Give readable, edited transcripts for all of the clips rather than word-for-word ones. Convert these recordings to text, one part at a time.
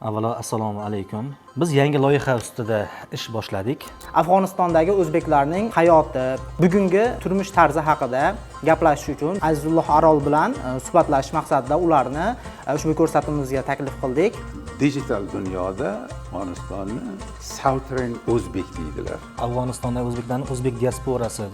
Avvalo assalomu alaykum. Biz yangi loyiha ustida ish boshladik. Afg'onistondagi o'zbeklarning hayoti, bugungi turmush tarzi haqida gaplashish uchun Azizulloh Arol bilan suhbatlashish maqsadida ularni ushbu ko'rsatuvimizga taklif qildik. Digital dunyoda Afg'onistonni Southern O'zbek deydilar. Afg'onistonda o'zbeklarni o'zbek diasporasi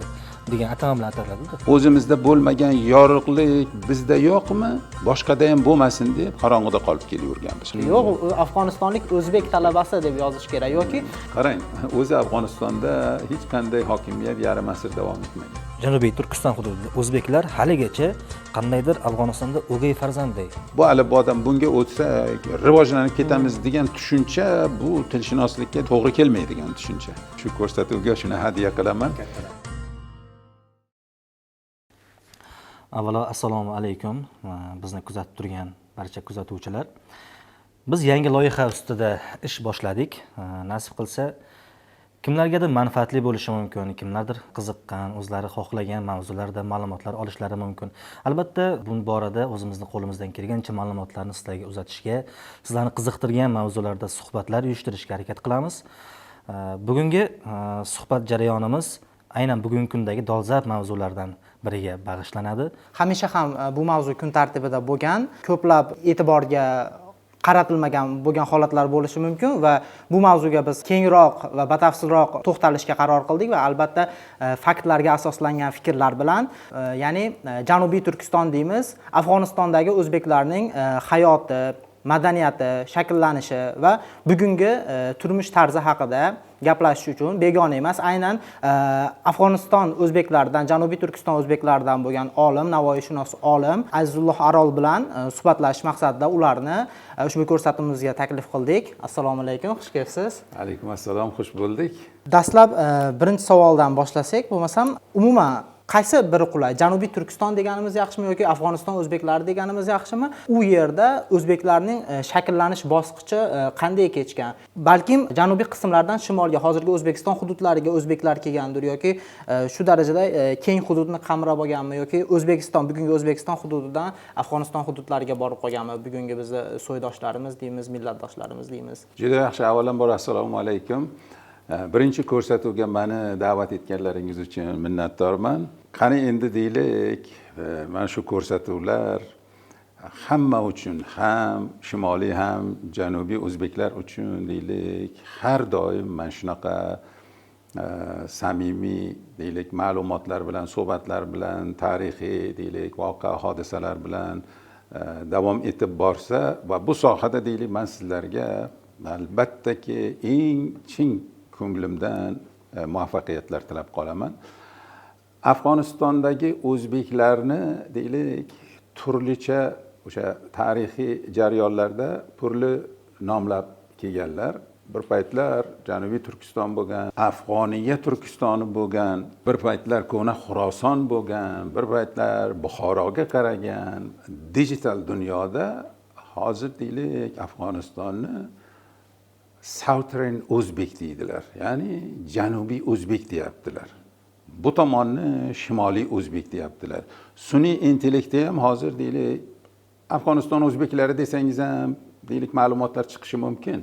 degan atama bilan ataladi. O'zimizda bo'lmagan yorug'lik bizda yo'qmi, boshqada ham bo'lmasin deb qorong'uda qolib kelaverganmiz. Yo'q, u afg'onistonlik o'zbek talabasi deb yozish kerak yoki Qarang, o'zi Afg'onistonda hech qanday hokimiyat yarim asr davom etmagan. Janubiy Turkiston hududida o'zbeklar haligacha qandaydir Afg'onistonda o'gay farzandday. Bu alifbodan bunga o'tsak rivojlanib ketamiz degan tushuncha bu tilshunoslikka to'g'ri kelmaydigan tushuncha. Shu ko'rsatuvga shuni hadya qilaman. Avvalo assalomu alaykum. Bizni kuzatib turgan barcha kuzatuvchilar. Biz yangi loyiha ustida ish boshladik. Nasib qilsa kimlargadir manfaatli bo'lishi mumkin, kimlardir qiziqqan, o'zlari xohlagan mavzularda ma'lumotlar olishlari mumkin. Albatta, bu borada o'zimizni qo'limizdan kelgancha ma'lumotlarni sizlarga uzatishga, sizlarni qiziqtirgan mavzularda suhbatlar uyushtirishga harakat qilamiz. Bugungi suhbat jarayonimiz aynan bugungi kundagi dolzarb mavzulardan biriga bag'ishlanadi. Hamisha ham bu mavzu kun tartibida bo'lgan, ko'plab e'tiborga qaratilmagan bo'lgan holatlar bo'lishi mumkin va bu mavzuga biz kengroq va batafsilroq to'xtalishga qaror qildik va albatta faktlarga asoslangan fikrlar bilan, ya'ni Janubiy Turkiston deymiz, Afg'onistondagi o'zbeklarning hayoti, madaniyati, shakllanishi va bugungi turmush tarzi haqida gaplashish uchun begona emas, aynan Afg'oniston o'zbeklaridan, Janubiy Turkiston o'zbeklaridan bo'lgan olim, navoiyshunos olim Azizulloh Arol bilan suhbatlashish maqsadida ularni ushbu ko'rsatuvimizga taklif qildik. Assalomu alaykum, xush kelibsiz. Alaykum assalom, xush bo'ldik. Dastlab birinchi savoldan boshlasak, bo'lmasam umuman qaysi biri qulay? Janubiy Turkiston deganimiz yaxshimi yoki Afg'oniston o'zbeklari deganimiz yaxshimi? U yerda o'zbeklarning shakllanish bosqichi qanday kechgan? Balkim janubiy qismlardan shimolga, hozirgi O'zbekiston hududlariga o'zbeklar kelgandir yoki shu darajada keng hududni qamrab olganmi yoki O'zbekiston, bugungi O'zbekiston hududidan Afg'oniston hududlariga borib qolganmi? Bugungi bizni so'ydoshlarimiz deymiz, millatdoshlarimiz deymiz. Juda yaxshi, avvalambor assalomu alaykum. Birinchi ko'rsatuvga meni da'vat etganlaringiz uchun minnatdorman. Qani endi deylik, mana shu ko'rsatuvlar hamma uchun, ham shimoliy ham janubiy o'zbeklar uchun deylik, har doim mana shunaqa samimiy deylik ma'lumotlar bilan, suhbatlar bilan, tarixiy deylik voqea hodisalar bilan davom etib borsa va bu sohada deylik men sizlarga albattaki eng chin ko'nglimdan muvaffaqiyatlar tilab qolaman. Afg'onistondagi o'zbeklarni deylik turlicha o'sha tarixiy jarayonlarda turli nomlab kelganlar. Bir paytlar Janubiy Turkiston bo'lgan, Afg'oniya Turkistoni bo'lgan, bir paytlar Ko'na Xuroson bo'lgan, bir paytlar Buxoroga qaragan. Digital dunyoda hozir deylik Afg'onistonni Southern O'zbek deydilar, ya'ni Janubiy O'zbek deyaptilar. Bu tomonni Shimoliy O'zbek deyaptilar. Sun'iy intellektda ham hozir deylik Afg'oniston o'zbeklari desangiz ham deylik ma'lumotlar chiqishi mumkin.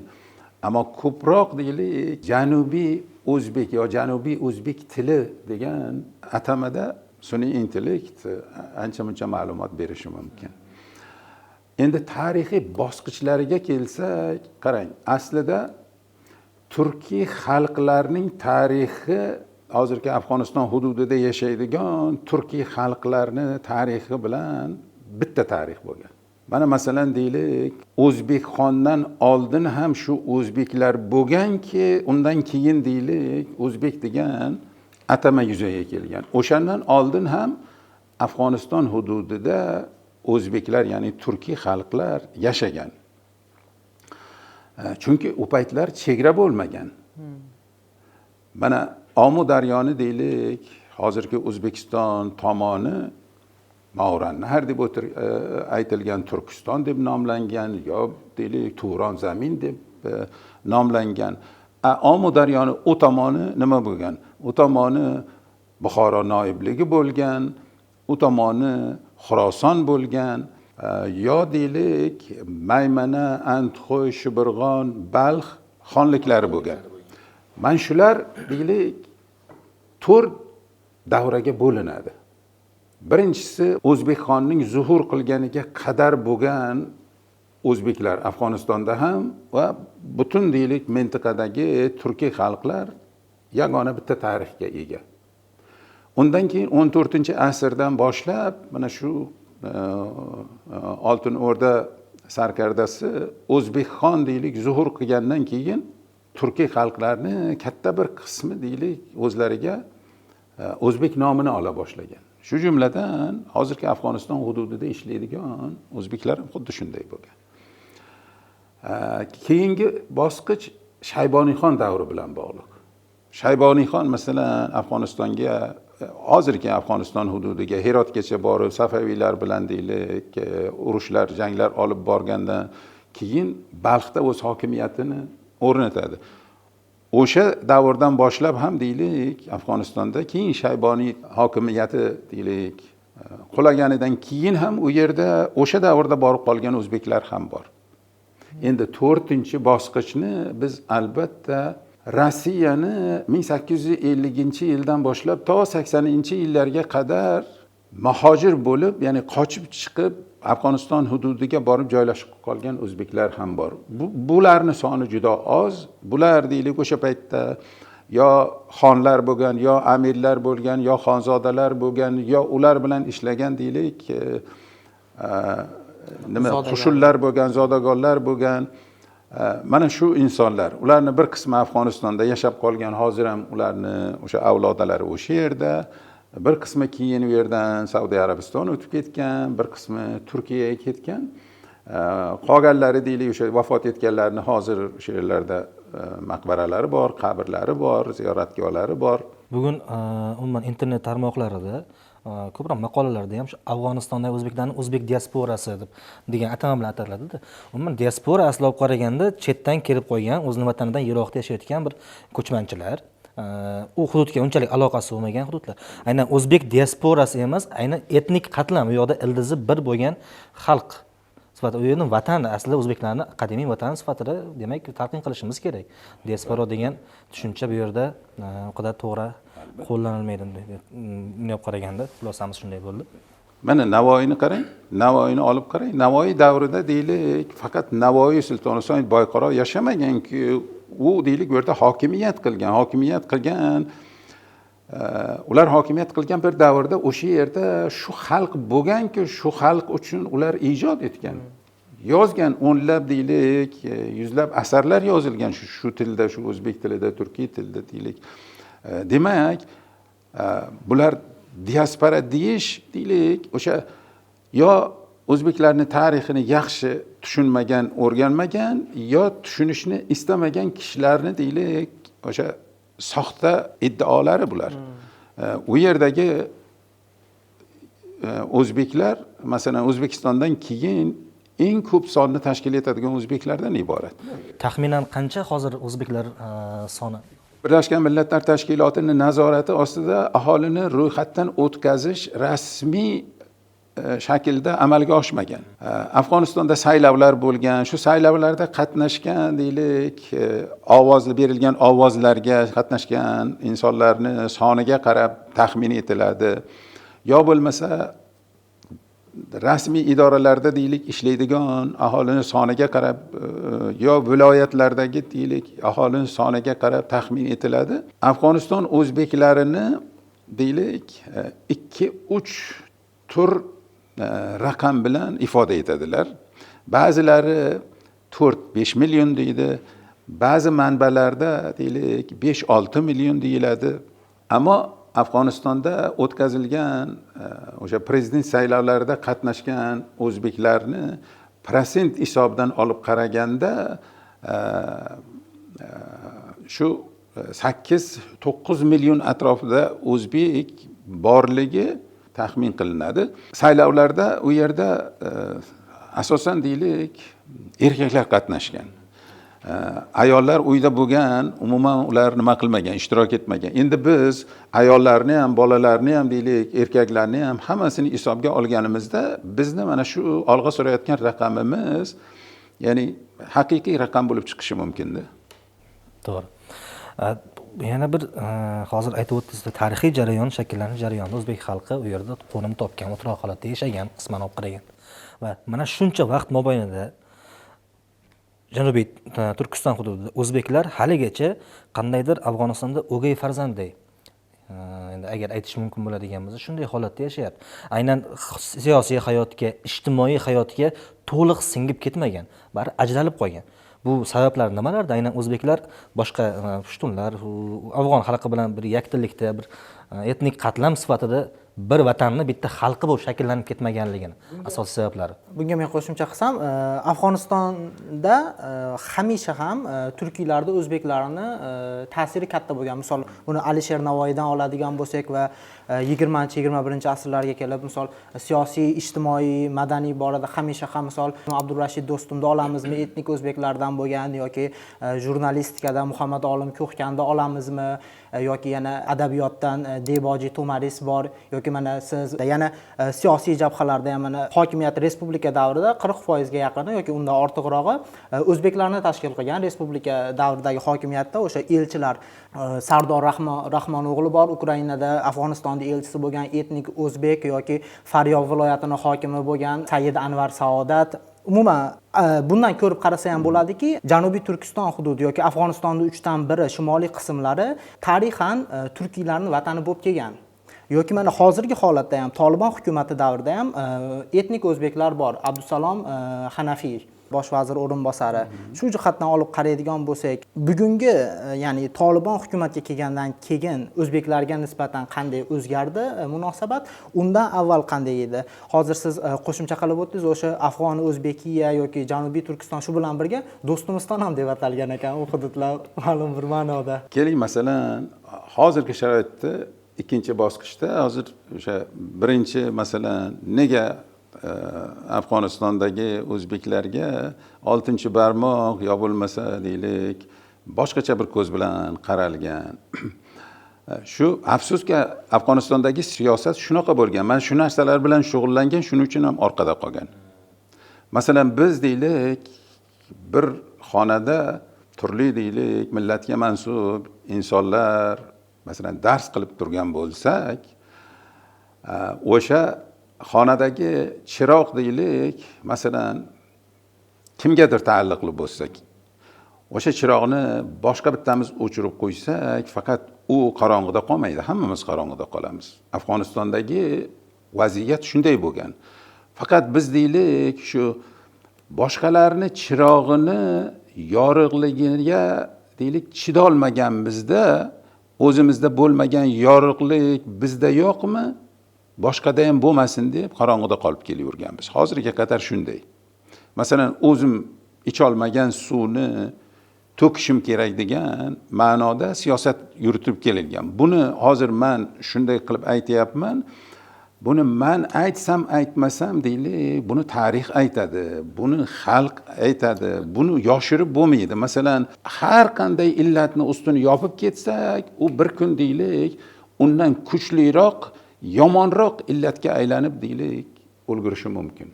Ammo ko'proq deylik Janubiy O'zbek yo Janubiy O'zbek tili degan atamada sun'iy intellekt ancha muncha ma'lumot berishi mumkin. Endi tarixiy bosqichlariga kelsak, qarang, aslida turkiy xalqlarning tarixi hozirgi Afg'oniston hududida yashaydigan turkiy xalqlarning tarixi bilan bitta tarix bo'lgan. Mana masalan deylik, O'zbek xondan oldin ham shu o'zbeklar bo'lganki, undan keyin deylik o'zbek degan atama yuzaga kelgan. O'shandan oldin ham Afg'oniston hududida o'zbeklar, ya'ni turkiy xalqlar yashagan. Chunki u paytlar chegara bo'lmagan. Mana Omu daryoni deylik, hozirgi O'zbekiston tomoni Mavrannahr deb aytilgan, Turkiston deb nomlangan yo deylik Turon zamin deb nomlangan. Omu daryoni u tomoni nima bo'lgan? U tomoni Buxoro noibligi bo'lgan, u tomoni Xuroson bo'lgan. yo deylik Maymana, Andxo'y, Shibirg'on, Balx xonliklari bo'lgan. Mana shular deylik 4 davraga bo'linadi. Birinchisi O'zbek xonning zuhur qilganiga qadar bo'lgan o'zbeklar Afg'onistonda ham va butun deylik mintaqadagi turkiy xalqlar yagona bitta tarixga ega. Undan keyin 14-asrdan boshlab mana shu Oltin O'rda sarkardasi O'zbek xon deylik zuhur qilgandan keyin turkiy xalqlarni katta bir qismi deylik o'zlariga o'zbek nomini ola boshlagan. Shu jumladan hozirgi Afg'oniston hududida ishlaydigan o'zbeklar ham xuddi shunday bo'lgan. Keyingi bosqich Shayboniyxon davri bilan bog'liq. Shayboniyxon masalan Afg'onistonga, hozirgi Afg'oniston hududiga Herotgacha borib Safaviylar bilan deylik urushlar, janglar olib borgandan keyin Balxda o'z hokimiyatini o'rnatadi. O'sha davrdan boshlab ham deylik Afg'onistonda keyin Shayboniy hokimiyati deylik qulaganidan keyin ham u yerda o'sha davrda borib qolgan o'zbeklar ham bor. Endi 4-bosqichni biz albatta Rossiyani 1850-yildan boshlab to 80-yillarga qadar muhojir bo'lib, ya'ni qochib chiqib Afg'oniston hududiga borib joylashib qolgan o'zbeklar ham bor. Bularni soni juda oz. Bular deylik o'sha paytda yo xonlar bo'lgan, yo amirlar bo'lgan, yo xonzodalar bo'lgan, yo ular bilan ishlagan deylik nima qo'shinlar bo'lgan, zodagonlar bo'lgan. Mana shu insonlar, ularni bir qismi Afg'onistonda yashab qolgan, hozir ham ularni o'sha avlodalari o'sha yerda, bir qismi keyin u yerdan Saudiya Arabistoni o'tib ketgan, bir qismi Turkiyaga ketgan. Qolganlari deylik o'sha vafot etganlarni hozir o'sha yerlarda maqbaralari bor, qabrlari bor, ziyoratgohlari bor. Bugun umuman internet tarmoqlarida ko'proq maqolalarda ham shu Afg'onistondagi o'zbeklarning o'zbek diasporasi deb degan atama bilan ataladi-da. Umuman diaspora asli olib qaraganda chetdan kelib qolgan, o'zini vatanidan yiroqda yashayotgan bir ko'chmanchilar. U hududga unchalik aloqasi bo'lmagan hududlar. Aynan o'zbek diasporasi emas, aynan etnik qatlam, u yoqda ildizi bir bo'lgan xalq sifatida u yerning vatani, aslida o'zbeklarning qadimiy vatani sifatida demak talqin qilishimiz kerak. Diaspora degan tushuncha bu yerda u qadar to'g'ri qo'llanilmaydi. Bunday olib qaraganda xulosamiz shunday bo'ldi. Mana Navoiyni qarang, Navoiyni olib qarang. Navoiy davrida deylik faqat Navoiy Sulton Husayn Boyqaro yashamaganki, u deylik bu yerda hokimiyat qilgan, ular hokimiyat qilgan bir davrda o'sha yerda shu xalq bo'lganki, shu xalq uchun ular ijod etgan, yozgan o'nlab deylik, yuzlab asarlar yozilgan shu tilda, shu o'zbek tilida, turkiy tilda deylik. Demak, bular diaspora deyish deylik, o'sha yo o'zbeklarning tarixini yaxshi tushunmagan, o'rganmagan, yo tushunishni istamagan kishilarni deylik o'sha soxta iddaolari bular. U yerdagi o'zbeklar, masalan, O'zbekistondan keyin eng ko'p sonni tashkil etadigan o'zbeklardan iborat. Taxminan qancha hozir o'zbeklar soni? Birlashgan Millatlar Tashkilotining nazorati ostida aholini ro'yxatdan o'tkazish rasmiy shaklda amalga oshmagan. Afg'onistonda saylovlar bo'lgan, shu saylovlarda qatnashgan deylik, ovozli berilgan ovozlarga qatnashgan insonlarni soniga qarab taxmin etiladi. Yo bo'lmasa rasmiy idoralarda deylik ishlaydigan aholini soniga qarab, yo viloyatlardagi deylik aholini soniga qarab taxmin etiladi. Afg'oniston o'zbeklarini deylik 2-3 tur raqam bilan ifoda etadilar. Ba'zilari 4-5 million deydi, ba'zi manbalarda deylik 5-6 million deyiladi. Ammo Afg'onistonda o'tkazilgan o'sha prezident saylovlarida qatnashgan o'zbeklarni prosent hisobidan olib qaraganda shu 8-9 million atrofida o'zbek borligi taxmin qilinadi. Saylovlarda u yerda asosan deylik erkaklar qatnashgan. Ayollar uyda bo'lgan, umuman ular nima qilmagan, ishtirok etmagan. Endi biz ayollarni ham, bolalarni ham deylik, erkaklarni ham hammasini hisobga olganimizda bizni mana shu olg'a surayotgan raqamimiz, ya'ni haqiqiy raqam bo'lib chiqishi mumkinda. To'g'ri. Yana bir hozir aytib o'tdingiz, tarixiy jarayon shakllanish jarayonida o'zbek xalqi u yerda qo'nim topgan, o'troq holatda yashagan, qisman olib qaragan. Va mana shuncha vaqt mobaynida Janubiy Turkiston hududida o'zbeklar haligacha qandaydir Afg'onistonda o'gay farzandday, endi agar aytish mumkin bo'ladigan bo'lsa, shunday holatda yashayapti. Aynan siyosiy hayotga, ijtimoiy hayotga to'liq singib ketmagan, bari ajralib qolgan. Bu sabablar nimalarda? Aynan o'zbeklar boshqa pushtunlar, afg'on xalqi bilan bir yaktillikda, bir etnik qatlam sifatida bir vatanni bitta xalqi bo'lib shakllanib ketmaganligini asosiy sabablari. Bunga men qo'shimcha qilsam, Afg'onistonda hamisha ham turkiylarda o'zbeklarni ta'siri katta bo'lgan. Misol, buni Alisher Navoiydan oladigan bo'lsak va 20-21 asrlarga kelib, misol, siyosiy, ijtimoiy, madaniy borada hamisha ham, misol, Abdurashid Do'stumni olamizmi, etnik o'zbeklardan bo'lgan, yoki jurnalistikada Muhammad Olim Ko'hkanni olamizmi, yoki yana adabiyotdan Deboji To'maris bor, yoki mana siz yana siyosiy jabhalarda ham mana hokimiyat respublika davrida 40% ga yaqini yoki undan ortiqrog'i o'zbeklarni tashkil qilgan. Respublika davridagi hokimiyatda o'sha elchilar, Sardor Rahmono'g'li bor, Ukrainada, Afg'onistonda elchisi bo'lgan etnik o'zbek, yoki Faryob viloyatining hokimi bo'lgan Said Anvar Saodat. Umuman bundan ko'rib qarasa ham bo'ladiki, Janubiy Turkiston hududi yoki Afg'onistonning 1/3 shimoliy qismlari tarixan turkiylarning vatani bo'lib kelgan. Yoki mana hozirgi holatda ham Tolibon hukumati davrida ham etnik o'zbeklar bor. Abdusalom Hanafiy bosh vazir o'rinbosari. Shu jihatdan olib qaraydigan bo'lsak, bugungi ya'ni Tolibon hukumatga kelgandan keyin o'zbeklarga nisbatan qanday o'zgardi munosabat, undan avval qanday edi? Hozir siz qo'shimcha qilib o'tdingiz, o'sha Afg'on O'zbekiya yoki Janubiy Turkiston, shu bilan birga Do'stumiston ham deb atalgan ekan u hududlar ma'lum bir ma'noda. Keling, masalan, hozirgi sharoitda ikkinchi bosqichda hozir o'sha birinchi, masalan, nega Afg'onistondagi o'zbeklarga oltinchi barmoq yo bo'lmasa deylik boshqacha bir ko'z bilan qaralgan. Shu afsuski Afg'onistondagi siyosat shunaqa bo'lgan. Mana shu narsalar bilan shug'ullangan, shuning uchun ham orqada qolgan. Masalan, biz deylik bir xonada turli deylik millatga mansub insonlar masalan dars qilib turgan bo'lsak, o'sha xonadagi chiroq deylik, masalan, kimgadir taalluqli bo'lsak, o'sha chiroqni boshqa bittamiz o'chirib qo'ysak, faqat u qorong'ida qolmaydi, hammamiz qorong'ida qolamiz. Afg'onistondagi vaziyat shunday bo'lgan. Faqat biz deylik shu boshqalarni chirog'ini yorug'ligiga deylik chidolmaganmizda, o'zimizda bo'lmagan yorug'lik bizda yo'qmi, boshqada ham bo'lmasin deb qorong'ida qolib kelaverganmiz. Hozirga qadar shunday. Masalan, o'zim icholmagan suvni to'kishim kerak degan ma'noda siyosat yuritib kelingan. Buni hozir men shunday qilib aytayapman. Buni men aytsam aytmasam deylik, buni tarix aytadi, buni xalq aytadi, buni yoshirib bo'lmaydi. Masalan, har qanday illatni ustini yopib ketsak, u bir kun deylik, undan kuchliroq, yomonroq illatga aylanib deylik, o'lgurishi mumkin.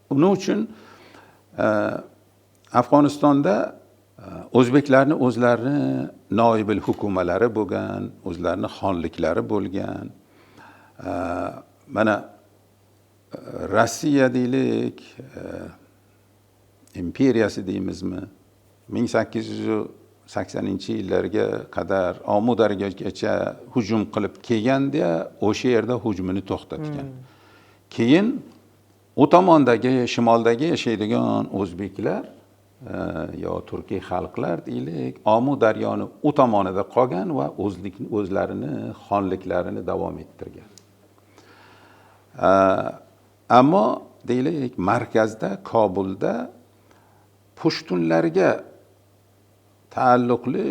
Buning uchun Afg'onistonda o'zbeklarni o'zlarini noibil hukumalari bo'lgan, o'zlarini xonliklari bo'lgan. Mana Rossiya deylik, imperiyasi deymizmi, 1880-yillarga qadar Omudaryogacha hujum qilib kelganda o'sha yerda hujumini to'xtatgan. Keyin u tomondagi shimoldagi yashaydigan o'zbeklar yo turkiy xalqlar deylik, Omudaryoni u tomonida qolgan va o'zlarini xonliklarini davom ettirgan. Ammo deylik markazda Kobulda pushtunlarga taalluqli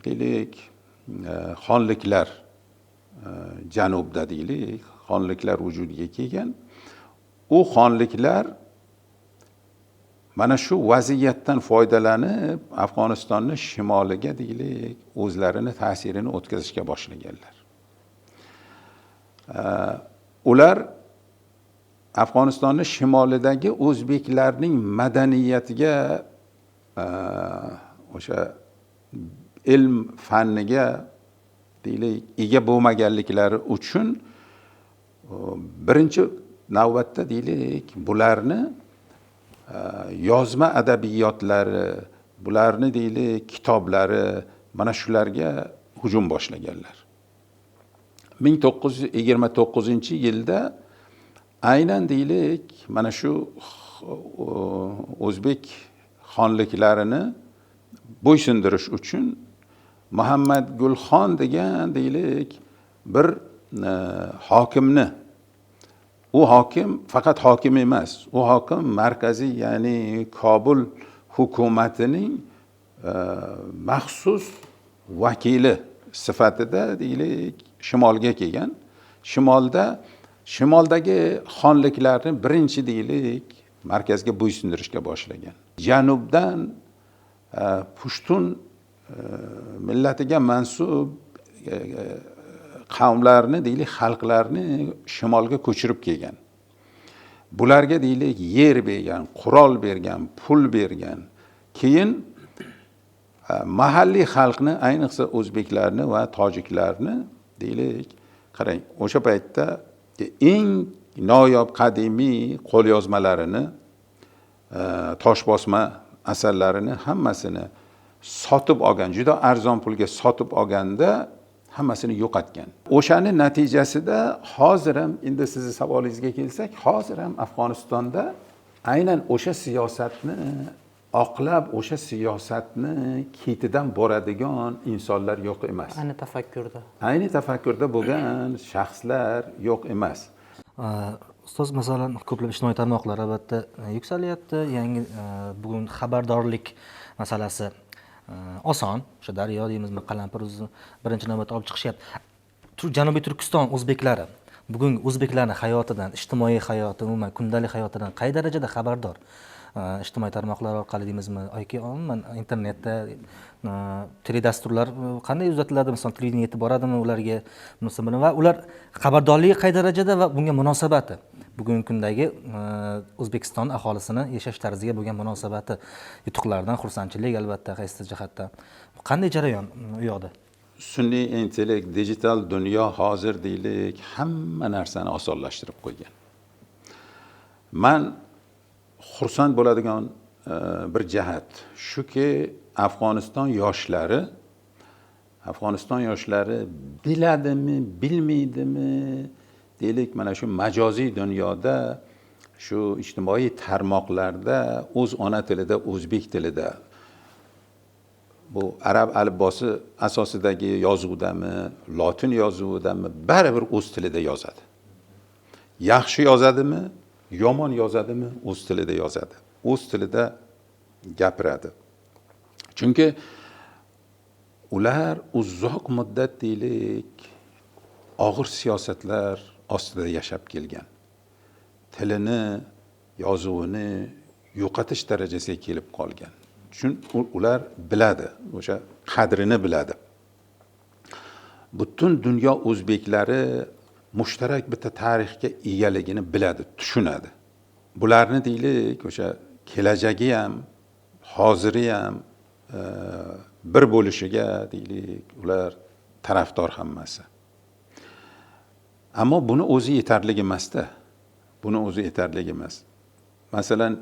deylik xonliklar, janubda deylik xonliklar vujudga kelgan. U xonliklar Mana shu vaziyatdan foydalanib Afg'onistonni shimoliga deylik o'zlarini ta'sirini o'tkazishga boshlaganlar. Ular Afg'onistonni shimolidagi o'zbeklarning madaniyatiga, o'sha ilm fanniga deylik ega bo'lmaganliklari uchun birinchi navbatda deylik bularni yozma adabiyotlari, bularni deylik kitoblari, mana shularga hujum boshlaganlar. 1929-yilda aynan deylik mana shu o'zbek xonliklarini bo'ysundirish uchun Muhammad Gulxon degan deylik bir hokimni, u hokim faqat hokim emas, u hokim markaziy, ya'ni Kobul hukumatining maxsus vakili sifatida deylik shimolga kelgan. Shimoldagi xonliklarni birinchi deylik markazga bo'ysundirishga boshlagan. Janubdan pushtun millatiga mansub qavmlarni deylik xalqlarni shimolga ko'chirib kelgan. Bularga deylik yer bergan, qurol bergan, pul bergan. Keyin mahalliy xalqni, ayniqsa o'zbeklarni va tojiklarni deylik, qarang, o'sha paytda eng noyob qadimiy qo'lyozmalarini, toshbosma asarlarini hammasini sotib olgan, juda arzon pulga sotib olganda hammasini yo'qotgan. O'shani natijasida hozir ham, endi sizni savolingizga kelsak, hozir ham Afg'onistonda aynan o'sha siyosatni oqlab, o'sha siyosatni ketidan boradigan insonlar yo'q emas. Ayni tafakkurda. Ayni tafakkurda bo'lgan shaxslar yo'q emas. Ustoz, masalan, ko'plab ijtimoiy tarmoqlar albatta yuksalyapti. Yangi bugun xabardorlik masalasi oson. O'sha Daryo deymizmi, Qalampir o'zi birinchi navbatda olib chiqishyapti. Janubiy Turkiston o'zbeklari bugungi o'zbeklarning hayotidan, ijtimoiy hayoti, umuman kundalik hayotidan qay darajada xabardor? Ijtimoiy tarmoqlar orqali deymizmi yoki umuman internetda teledasturlar qanday uzatiladi, masalan, televideniye yetib boradimi ularga, va ular xabardorligi qay darajada va bunga munosabati, bugungi kundagi O'zbekiston aholisini yashash tarziga bo'lgan munosabati, yutuqlardan xursandchilik albatta qaysi jihatdan qanday jarayon u yoqda? Sun'iy intellekt, digital dunyo hozir deylik hamma narsani osonlashtirib qo'ygan. Man xursand bo'ladigan bir jihat shuki, Afg'oniston yoshlari biladimi, bilmaydimi, deylik mana shu majoziy dunyoda, shu ijtimoiy tarmoqlarda o'z ona tilida, o'zbek tilida, bu arab alifbosi asosidagi yozuvdami, lotin yozuvidami, baribir o'z tilida yozadi. Yaxshi yozadimi, yomon yozadimi, o'z tilida yozadi, o'z tilida gapiradi. Chunki ular uzoq muddat deylik og'ir siyosatlar ostida yashab kelgan. Tilini, yozuvini yo'qotish darajasiga kelib qolgan. Chunki ular biladi, o'sha qadrini biladi. Butun dunyo o'zbeklari mushtarak bitta tarixga egaligini biladi, tushunadi. Bularni deylik o'sha kelajagi ham, hoziri ham bir bo'lishiga deylik ular tarafdor hammasi. Ammo buni o'zi yetarli emas-da. Buni o'zi yetarli emas. Masalan,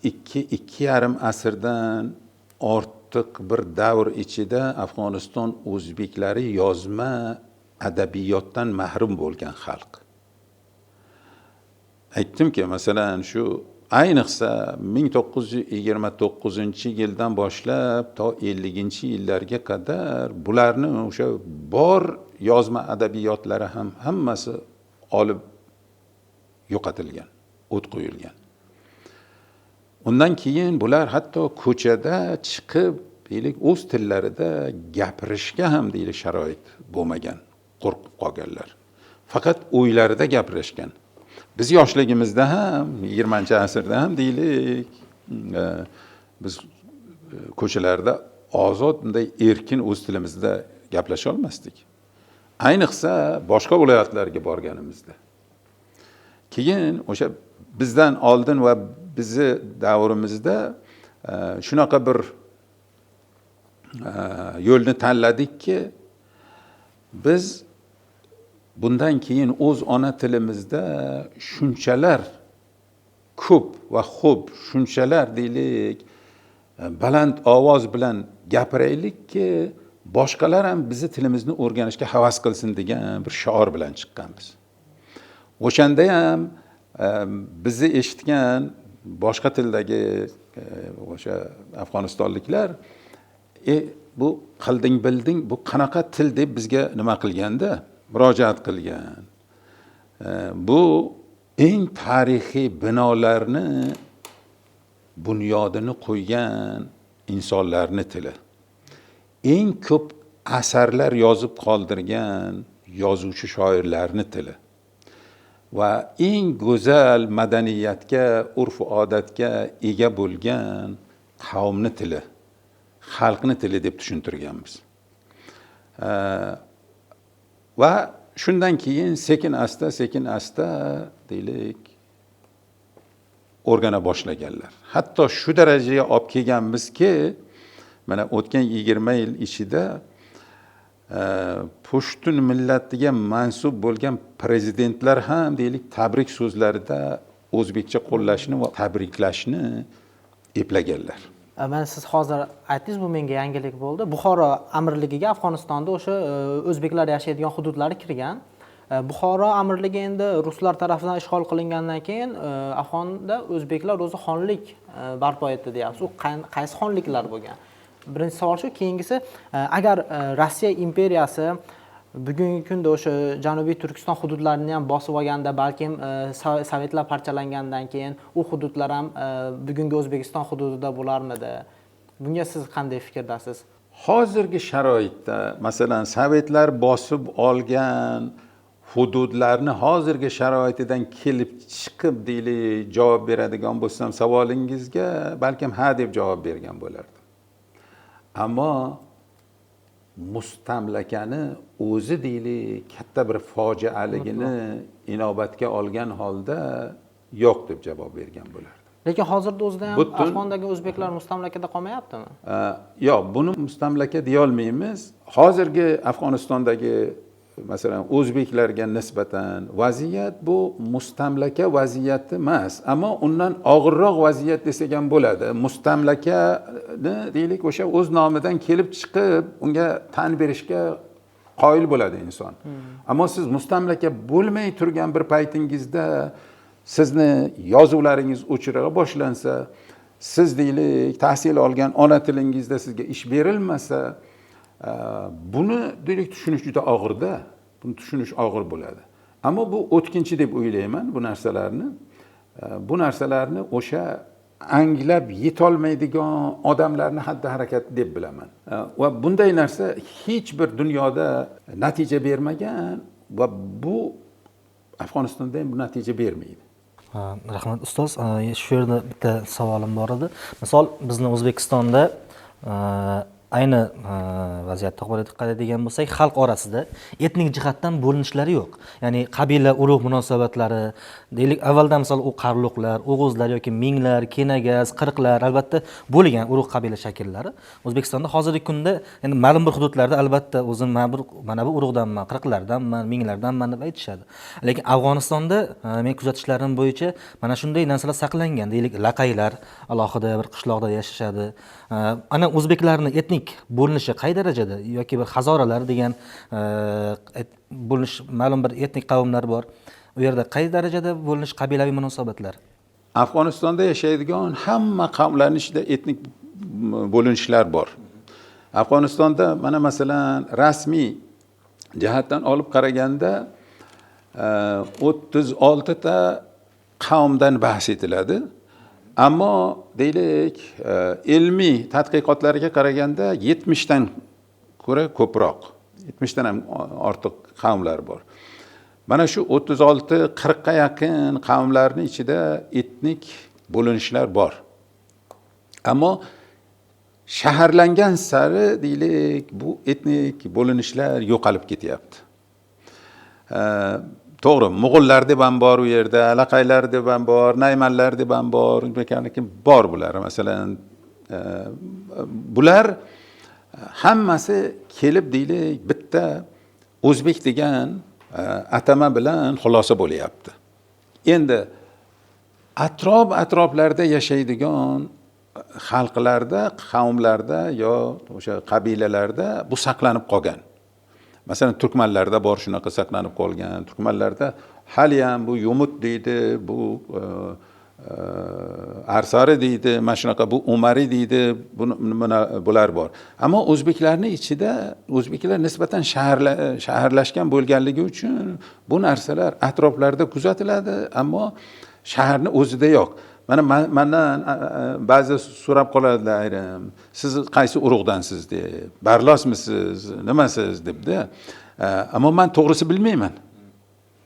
2-2,5 asrdan ortiq bir davr ichida Afg'oniston o'zbeklari yozma adabiyotdan mahrum bo'lgan xalq. Aytdimki, masalan, shu ayniqsa 1929-yildan boshlab to 50-yillarga qadar bularni o'sha bor yozma adabiyotlari ham hammasi olib yo'qotilgan, o't qo'yilgan. Undan keyin bular hatto ko'chada chiqib, deylik, o'z tillarida gapirishga ham deylik sharoit bo'lmagan, qo'rqib qolganlar. Faqat o'ylarida gapirishgan. Biz yoshligimizda ham, 20-asrda ham deylik, Biz ko'chalarda ozod, bunday erkin o'z tilimizda gaplasha olmasdik. Ayniqsa boshqa viloyatlarga borganimizda. Keyin o'sha bizdan oldin va bizni davrimizda shunaqa bir yo'lni tanladikki, biz bundan keyin o'z ona tilimizda shunchalar ko'p va xo'p, shunchalar deylik baland ovoz bilan gapiraylikki, boshqalar ham bizni tilimizni o'rganishga havas qilsin degan bir shior bilan chiqqanmiz. O'shanda ham bizni eshitgan boshqa tildagi o'sha afg'onistonliklar bu qilding bilding, bu qanaqa til deb bizga nima qilganda murojaat qilgan. Bu eng tarixiy binolarni bunyodini qo'ygan insonlarning tili. Eng ko'p asarlar yozib qoldirgan yozuvchi shoirlarning tili va eng go'zal madaniyatga, urf-odatga ega bo'lgan qavmni tili, xalqni tili deb tushuntirganmiz. Va shundan keyin sekin asta deylik o'rgana boshlaganlar. Hatto shu darajaga olib kelganmizki, mana o'tgan 20 yil ichida Pushtun millatiga mansub bo'lgan prezidentlar ham deylik tabrik so'zlarida o'zbekcha qo'llashni va tabriklashni eplaganlar. Mana siz hozir aytdingiz, bu menga yangilik bo'ldi. Buxoro amirligiga Afg'onistonda o'sha o'zbeklar yashaydigan hududlari kirgan. Buxoro amirligi endi ruslar tarafidan ishg'ol qilingandan keyin Afg'onda o'zbeklar o'zi xonlik barpo etdi deyapsiz. U qaysi xonliklar bo'lgan? Birinchi savol shu. Keyingisi, agar Rossiya imperiyasi bugungi kunda o'sha Janubiy Turkiston hududlarini ham bosib olganda, balkim Sovetlar parchalangandan keyin u hududlar ham bugungi O'zbekiston hududida bo'larmidi? Bunga siz qanday fikrdasiz? Hozirgi sharoitda, masalan, Sovetlar bosib olgan hududlarni hozirgi sharoitidan kelib chiqib deylik javob beradigan bo'lsam savolingizga, balkim ha deb javob bergan bo'lardim. Ammo mustamlakani o'zi deylik katta bir fojialigini inobatga olgan holda yo'q deb javob bergan bo'lardim. Lekin hozirda o'zida ham Afg'ondagi o'zbeklar mustamlakada qolmayaptimi? Yo'q, buni mustamlaka deya olmaymiz. Hozirgi Afg'onistondagi masalan o'zbeklarga nisbatan vaziyat bu mustamlaka vaziyati emas, ammo undan og'irroq vaziyat desak ham bo'ladi. Mustamlakani deylik o'sha o'z nomidan kelib chiqib unga tan berishga qoyil bo'ladi inson. Ammo siz mustamlaka bo'lmay turgan bir paytingizda sizni yozuvlaringiz o'chira boshlansa, siz deylik tahsil olgan ona tilingizda sizga ish berilmasa, buni deylik tushunish juda og'irda. Buni tushunish og'ir bo'ladi. Ammo bu o'tkinchi deb o'ylayman bu narsalarni. Bu narsalarni o'sha anglab yetolmaydigan odamlarni xatti harakati deb bilaman. Va bunday narsa hech bir dunyoda natija bermagan va bu Afg'onistonda ham bu natija bermaydi. Rahmat ustoz. Shu yerda bitta savolim bor edi. Misol bizni O'zbekistonda ayni vaziyatga qaraydigan bo'lsak, xalq orasida etnik jihatdan bo'linishlari yo'q. Ya'ni qabila, urug' munosabatlari, deylik, avvaldan misol u qarluqlar, o'g'uzlar yoki minglar, kenagaz, qirqlar albatta bo'lgan urug' qabila shakllari. O'zbekistonda hozirgi kunda endi ma'lum bir hududlarda albatta o'zim mana bu urug'danman, qirqlardanman, minglardanman deb aytishadi. Lekin Afg'onistonda men kuzatishlarim bo'yicha mana shunday narsalar saqlangan. Deylik, laqaylar alohida bir qishloqda yashashadi. Ana o'zbeklarni etnik bo'linishi qay darajada yoki bir hazoralar degan bo'linish ma'lum bir etnik qavmlar bor. U yerda qay darajada bo'linish qabilaviy munosabatlar? Afg'onistonda yashaydigan hamma qavmlarning ichida etnik bo'linishlar bor. Afg'onistonda mana masalan rasmiy jihatdan olib qaraganda 36 ta qavmdan bahs etiladi. Ammo deylik ilmiy tadqiqotlarga qaraganda 70 dan ko'ra ko'proq, 70 dan ham ortiq qavmlar bor. Mana shu 36-40 ga yaqin qavmlarning ichida etnik bo'linishlar bor. Ammo shaharlangan sari deylik bu etnik bo'linishlar yo'qolib ketyapti. To'g'ri, mo'g'ullar deb ham bor u yerda, alaqaylar deb ham bor, naymanlar deb ham bor, bor bular. Masalan, bular hammasi kelib deylik bitta o'zbek degan atama bilan xulosa bo'lyapti. Endi atrof-atroflarda yashaydigan xalqlarda, qavmlarda yo o'sha qabilalarda bu saqlanib qolgan. Masalan, turkmanlarda bor shunaqa saqlanib qolgan. Turkmanlarda hali ham bu yumut deydi, bu arsari deydi, mana shunaqa bu umari deydi, buni bular bor. Ammo o'zbeklarning ichida o'zbeklar nisbatan shaharlashgan bo'lganligi uchun bu narsalar atroflarda kuzatiladi, ammo shaharni o'zida yo'q. Mana mendan ba'zi so'rab qoladilar ayrim, siz qaysi urug'dansiz deb, barlosmisiz, nimasiz debda. Ammo men to'g'risi bilmayman.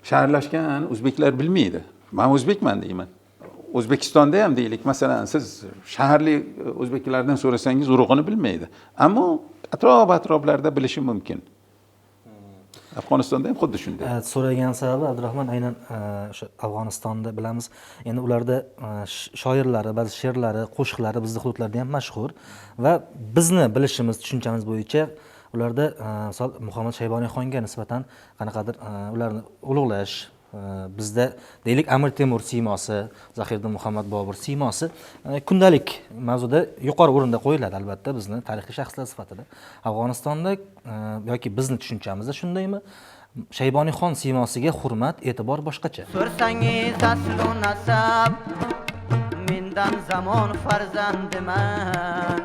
Shaharlashgan o'zbeklar bilmaydi. Men o'zbekman deyman. O'zbekistonda ham deylik, masalan, siz shaharli o'zbeklardan so'rasangiz urug'ini bilmaydi. Ammo atrof-atroflarda bilishi mumkin. Afg'onistonda ham xuddi shunday. So'ragan sababi Abdurahmon aynan o'sha Afg'onistonda bilamiz. Endi ularda shoirlari, ba'zi she'rlari, qo'shiqlari bizni hududlarda ham mashhur va bizni bilishimiz, tushunchamiz bo'yicha ularda misol Muhammad Shayboniy xonga nisbatan qanaqadir ularni ulug'lash, bizda deylik Amir Temur siymosi, Zahiriddin Muhammad Bobur siymosi kundalik mavzuda yuqori o'rinda qo'yiladi albatta bizni tarixiy shaxslar sifatida. Afg'onistonda yoki bizni tushunchamizda shundaymi? Shayboniy xon siymosiga hurmat, e'tibor boshqacha. So'rsangiz aslu nasab mendan zamon farzandiman.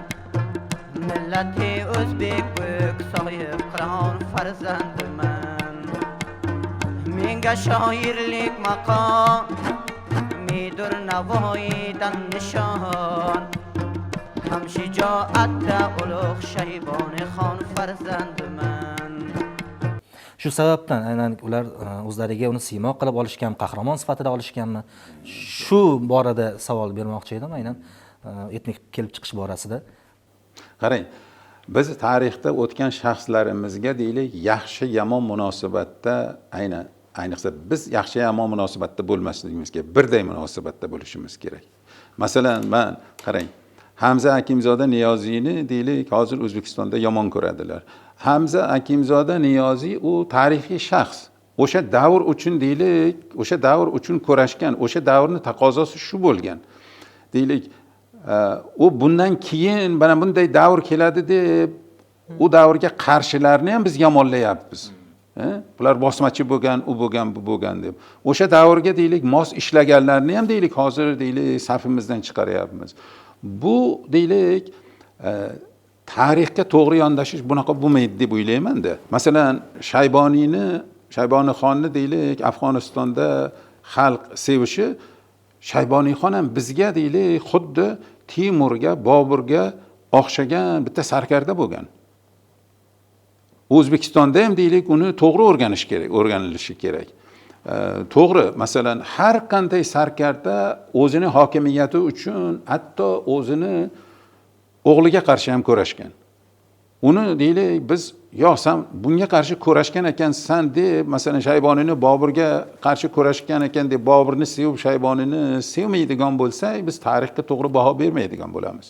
Millati o'zbek buyuk sohib qiron farzandiman. Menga shoirlik maqom midur Navoiydan nishon. Ham shijoatda ulug' Shayboniy xon farzandiman. Shu sababdan aynan ular o'zlariga uni siymo qilib olishgan, qahramon sifatida olishganmi? Shu borada savol bermoqchi edim aynan etnik kelib chiqish borasida. Qarang, biz tarixda o'tgan shaxslarimizga deylik yaxshi yomon munosabatda ayniqsa biz yaxshi yomon munosabatda bo'lmasligimiz kerak, birday munosabatda bo'lishimiz kerak. Masalan, men qarang, Hamza Akimzoda Niyoziyni deylik hozir O'zbekistonda yomon ko'radilar. Hamza Akimzoda Niyoziy u tarixiy shaxs. O'sha davr uchun deylik, o'sha davr uchun kurashgan, o'sha davrning taqozosi shu bo'lgan. Deylik, u bundan keyin mana bunday davr keladi deb u davrga qarshilarni ham biz yomonlayapmiz. Bular bosmachi bo'lgan, u bo'lgan, bu bo'lgan deb. O'sha davrga deylik mos ishlaganlarni ham deylik hozir deylik safimizdan chiqaryapmiz. Bu deylik tarixga to'g'ri yondashish bunaqa bo'lmaydi deb o'ylayman-da. Masalan, Shayboniy xonni deylik Afg'onistonda xalq sevishi, Shayboniy xon ham bizga deylik xuddi Timurga, Boburga o'xshagan bitta sarkarda bo'lgan. O'zbekistonda ham deylik uni to'g'ri o'rganish kerak, o'rganilishi kerak. To'g'ri, masalan, har qanday sarkarda o'zini hokimiyati uchun hatto o'zini o'g'liga qarshi ham kurashgan. Uni deylik biz yo sen bunga qarshi kurashgan ekansan deb, masalan, Shayboniyni Boburga qarshi kurashgan ekan deb Boburni sevib Shayboniyni sevmaydigan bo'lsak, biz tarixga to'g'ri baho bermaydigan bo'lamiz.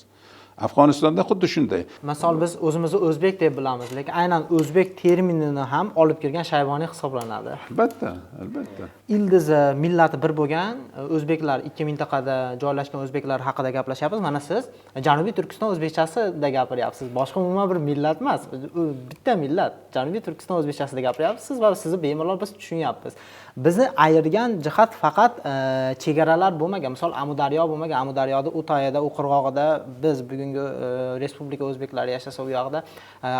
Afg'onistonda xuddi shunday. Misol biz o'zimizni o'zbek deb bilamiz, lekin aynan o'zbek terminini ham olib kelgan Shayboniy hisoblanadi. Albatta, albatta. Ildizi, millati bir bo'lgan o'zbeklar, ikki mintaqada joylashgan o'zbeklar haqida gaplashyapmiz. Mana siz Janubiy Turkiston o'zbekchasida gapiryapsiz. Boshqa umuman bir millat emas, bitta millat. Janubiy Turkiston o'zbekchasida gapiryapsiz va sizni bemalol biz tushunyapmiz. Bizni ayirgan jihat faqat chegaralar bo'lmagan. Misol Amudaryo bo'lmagan. Amudaryoda u toyada, u qirg'og'ida biz bugungi respublika o'zbeklari yashasa, u yoqda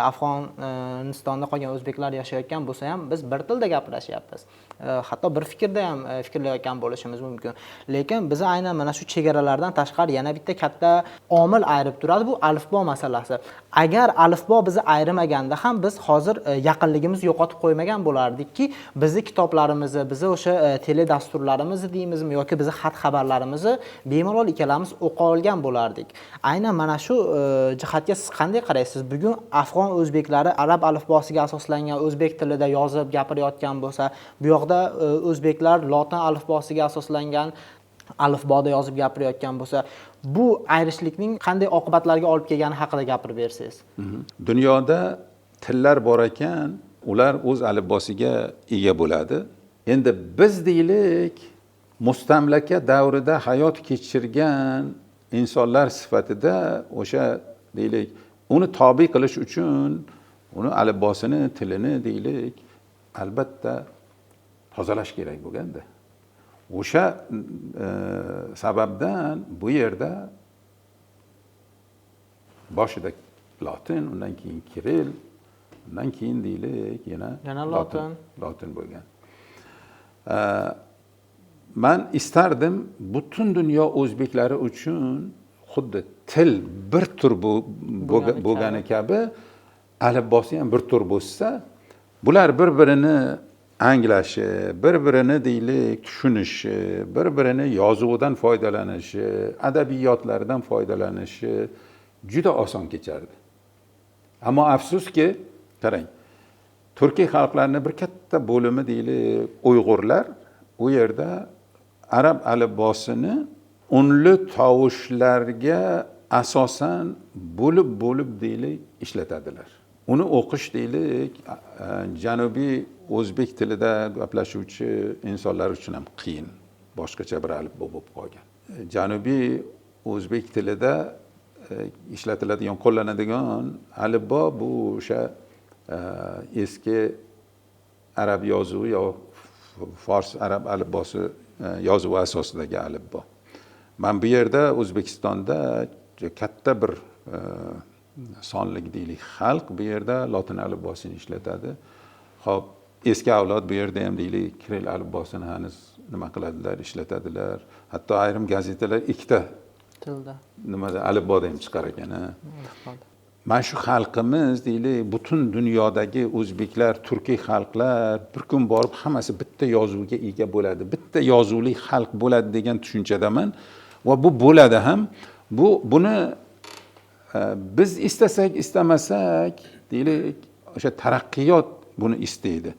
Afg'onistonda qolgan o'zbeklar yashayotgan bo'lsa ham biz bir tilda gapirishyapmiz. Hatto bir fikrda ham fikrlayotgan bo'lishimiz mumkin. Lekin bizni aynan mana shu chegaralardan tashqari yana bitta katta omil ayirib turadi, bu alifbo masalasi. Agar alifbo bizni ayirmaganda ham biz hozir yaqinligimizni yo'qotib qo'ymagan bo'lardikki, bizni kitoblarimizni, bizni o'sha teledasturlarimizni deymizmi yoki bizni xat xabarlarimizni bemalol ikkalamiz o'qa olgan bo'lardik. Aynan mana shu jihatga siz qanday qaraysiz? Bugun afg'on o'zbeklari arab alifbosiga asoslangan o'zbek tilida yozib gapirayotgan bo'lsa, bu yoqda o'zbeklar lotin alifbosiga asoslangan alifboda yozib gapirayotgan bo'lsa, bu ayrishlikning qanday oqibatlarga olib kelgani haqida gapirib bersangiz. Dunyoda tillar bor ekan, ular o'z alifbosiga ega bo'ladi. Endi biz deylik, mustamlaka davrida hayot kechirgan insonlar sifatida o'sha deylik, uni tobe qilish uchun uni alifbosini, tilini deylik, albatta tozalash kerak bo'lganda. O'sha sababdan bu yerda boshida lotin, undan keyin kirill, undan keyin deylik yana lotin bo'lgan. Man istardim butun dunyo o'zbeklari uchun xuddi til bir tur bo'lgani kabi alifbosi ham bir tur bo'lsa, bular bir-birini anglashi, bir-birini deylik tushunishi, bir-birini yozuvidan foydalanishi, adabiyotlaridan foydalanishi juda oson kechardi. Ammo afsuski, qarang, turkiy xalqlarning bir katta bo'limi deylik Uyg'urlar u yerda arab alifbosini unli tovushlarga asosan bo'lib-bo'lib deylik ishlatadilar. Uni o'qish deylik janubiy o'zbek tilida gaplashuvchi insonlar uchun ham qiyin, boshqacha bir alifbo bo'lib qolgan. Janubiy o'zbek tilida ishlatiladigan, qo'llanadigan alifbo bu o'sha eski arab yozuvi yo fors arab alifbosi yozuvi asosidagi alifbo. Man bu yerda O'zbekistonda katta bir sonlik deylik xalq bu yerda lotin alifbosini ishlatadi. Xo'p, eski avlod bu yerda ham deylik kirill alifbosini hanuz nima qiladilar, ishlatadilar. Hatto ayrim gazetalar ikkita tilda nimada alifboda ham chiqar ekan. Mana shu xalqimiz deylik, butun dunyodagi o'zbeklar, turkiy xalqlar bir kun borib hammasi bitta yozuvga ega bo'ladi, bitta yozuvli xalq bo'ladi degan tushunchadaman va bu bo'ladi ham. Buni biz istasak, istamasak deylik, o'sha taraqqiyot buni istaydi.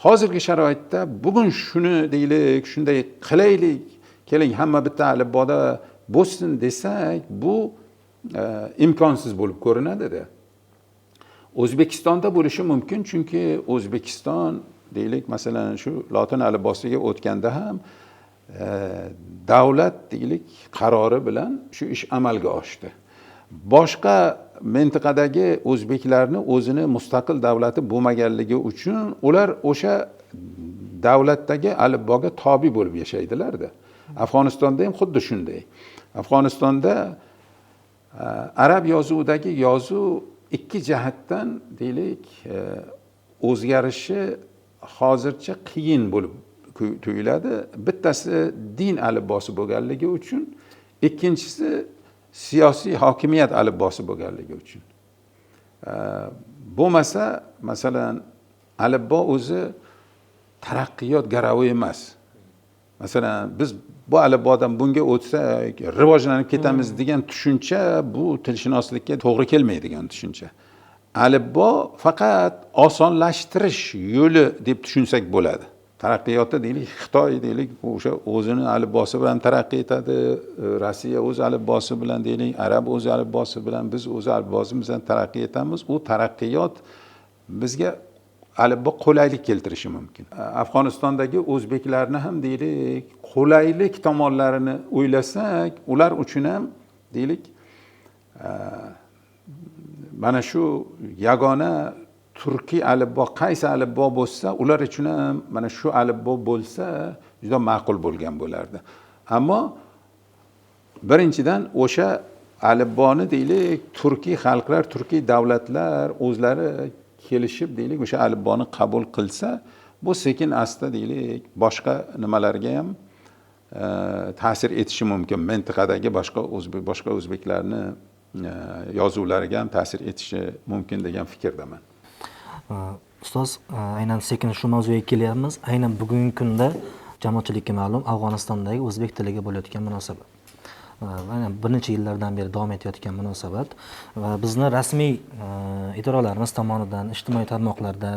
Hozirgi sharoitda bugun shuni deylik, shunday qilaylik, keling hamma bitta alifboda bo'lsin desak, bu imkonsiz bo'lib ko'rinadi-da. O'zbekistonda bo'lishi mumkin, chunki O'zbekiston deylik, masalan, shu lotin alifbosiga o'tganda ham davlat deylik qarori bilan shu ish amalga oshdi. Boshqa mintaqadagi o'zbeklarni o'zini mustaqil davlati bo'lmaganligi uchun ular o'sha davlatdagi alifboga tobe bo'lib yashaydilar-da. Afg'onistonda ham xuddi shunday. Afg'onistonda arab yozuvidagi yozuv ikki jihatdan deylik o'zgarishi hozircha qiyin bo'lib tuyuladi. Bittasi din alifbosi bo'lganligi uchun, ikkinchisi siyosiy hokimiyat alifbosi bo'lganligi uchun. Bo'lmasa, masalan, alifbo o'zi taraqqiyot garovi emas. Masalan, biz bu alifbodan bunga o'tsak rivojlanib ketamiz degan tushuncha bu tilshunoslikka to'g'ri kelmaydigan tushuncha. Alifbo faqat osonlashtirish yo'li deb tushunsak bo'ladi. Taraqqiyotda deylik, Xitoy deylik, o'sha o'zini alifbosi bilan taraqqiy etadi, Rossiya o'z alifbosi bilan deylik, arab o'z alifbosi bilan, biz o'z alifbosimiz bilan taraqqiy etamiz. U taraqqiyot bizga alifbo qulaylik keltirishi mumkin. Afg'onistondagi o'zbeklarni ham deylik, qulaylik tomonlarini o'ylasak, ular uchun ham deylik, mana shu yagona turkiy alifbo qaysi alifbo bo'lsa, ular uchun ham mana shu alifbo bo'lsa juda ma'qul bo'lgan bo'lardi. Ammo birinchidan o'sha alifboni deylik, turkiy xalqlar, turkiy davlatlar o'zlari kelishib deylik o'sha alifboni qabul qilsa, bu sekin asta deylik boshqa nimalarga ham ta'sir etishi mumkin. Mintaqadagi boshqa o'zbeklarni yozuvlariga ham ta'sir etishi mumkin degan fikrdaman. Ustoz, aynan sekin shu mavzuga kelyapmiz. Aynan bugungi kunda jamoatchilikka ma'lum Afg'onistondagi o'zbek tiliga bo'layotgan munosabat. Aynan bir necha yillardan beri davom etayotgan munosabat va bizni rasmiy idoralarimiz tomonidan ijtimoiy tarmoqlarda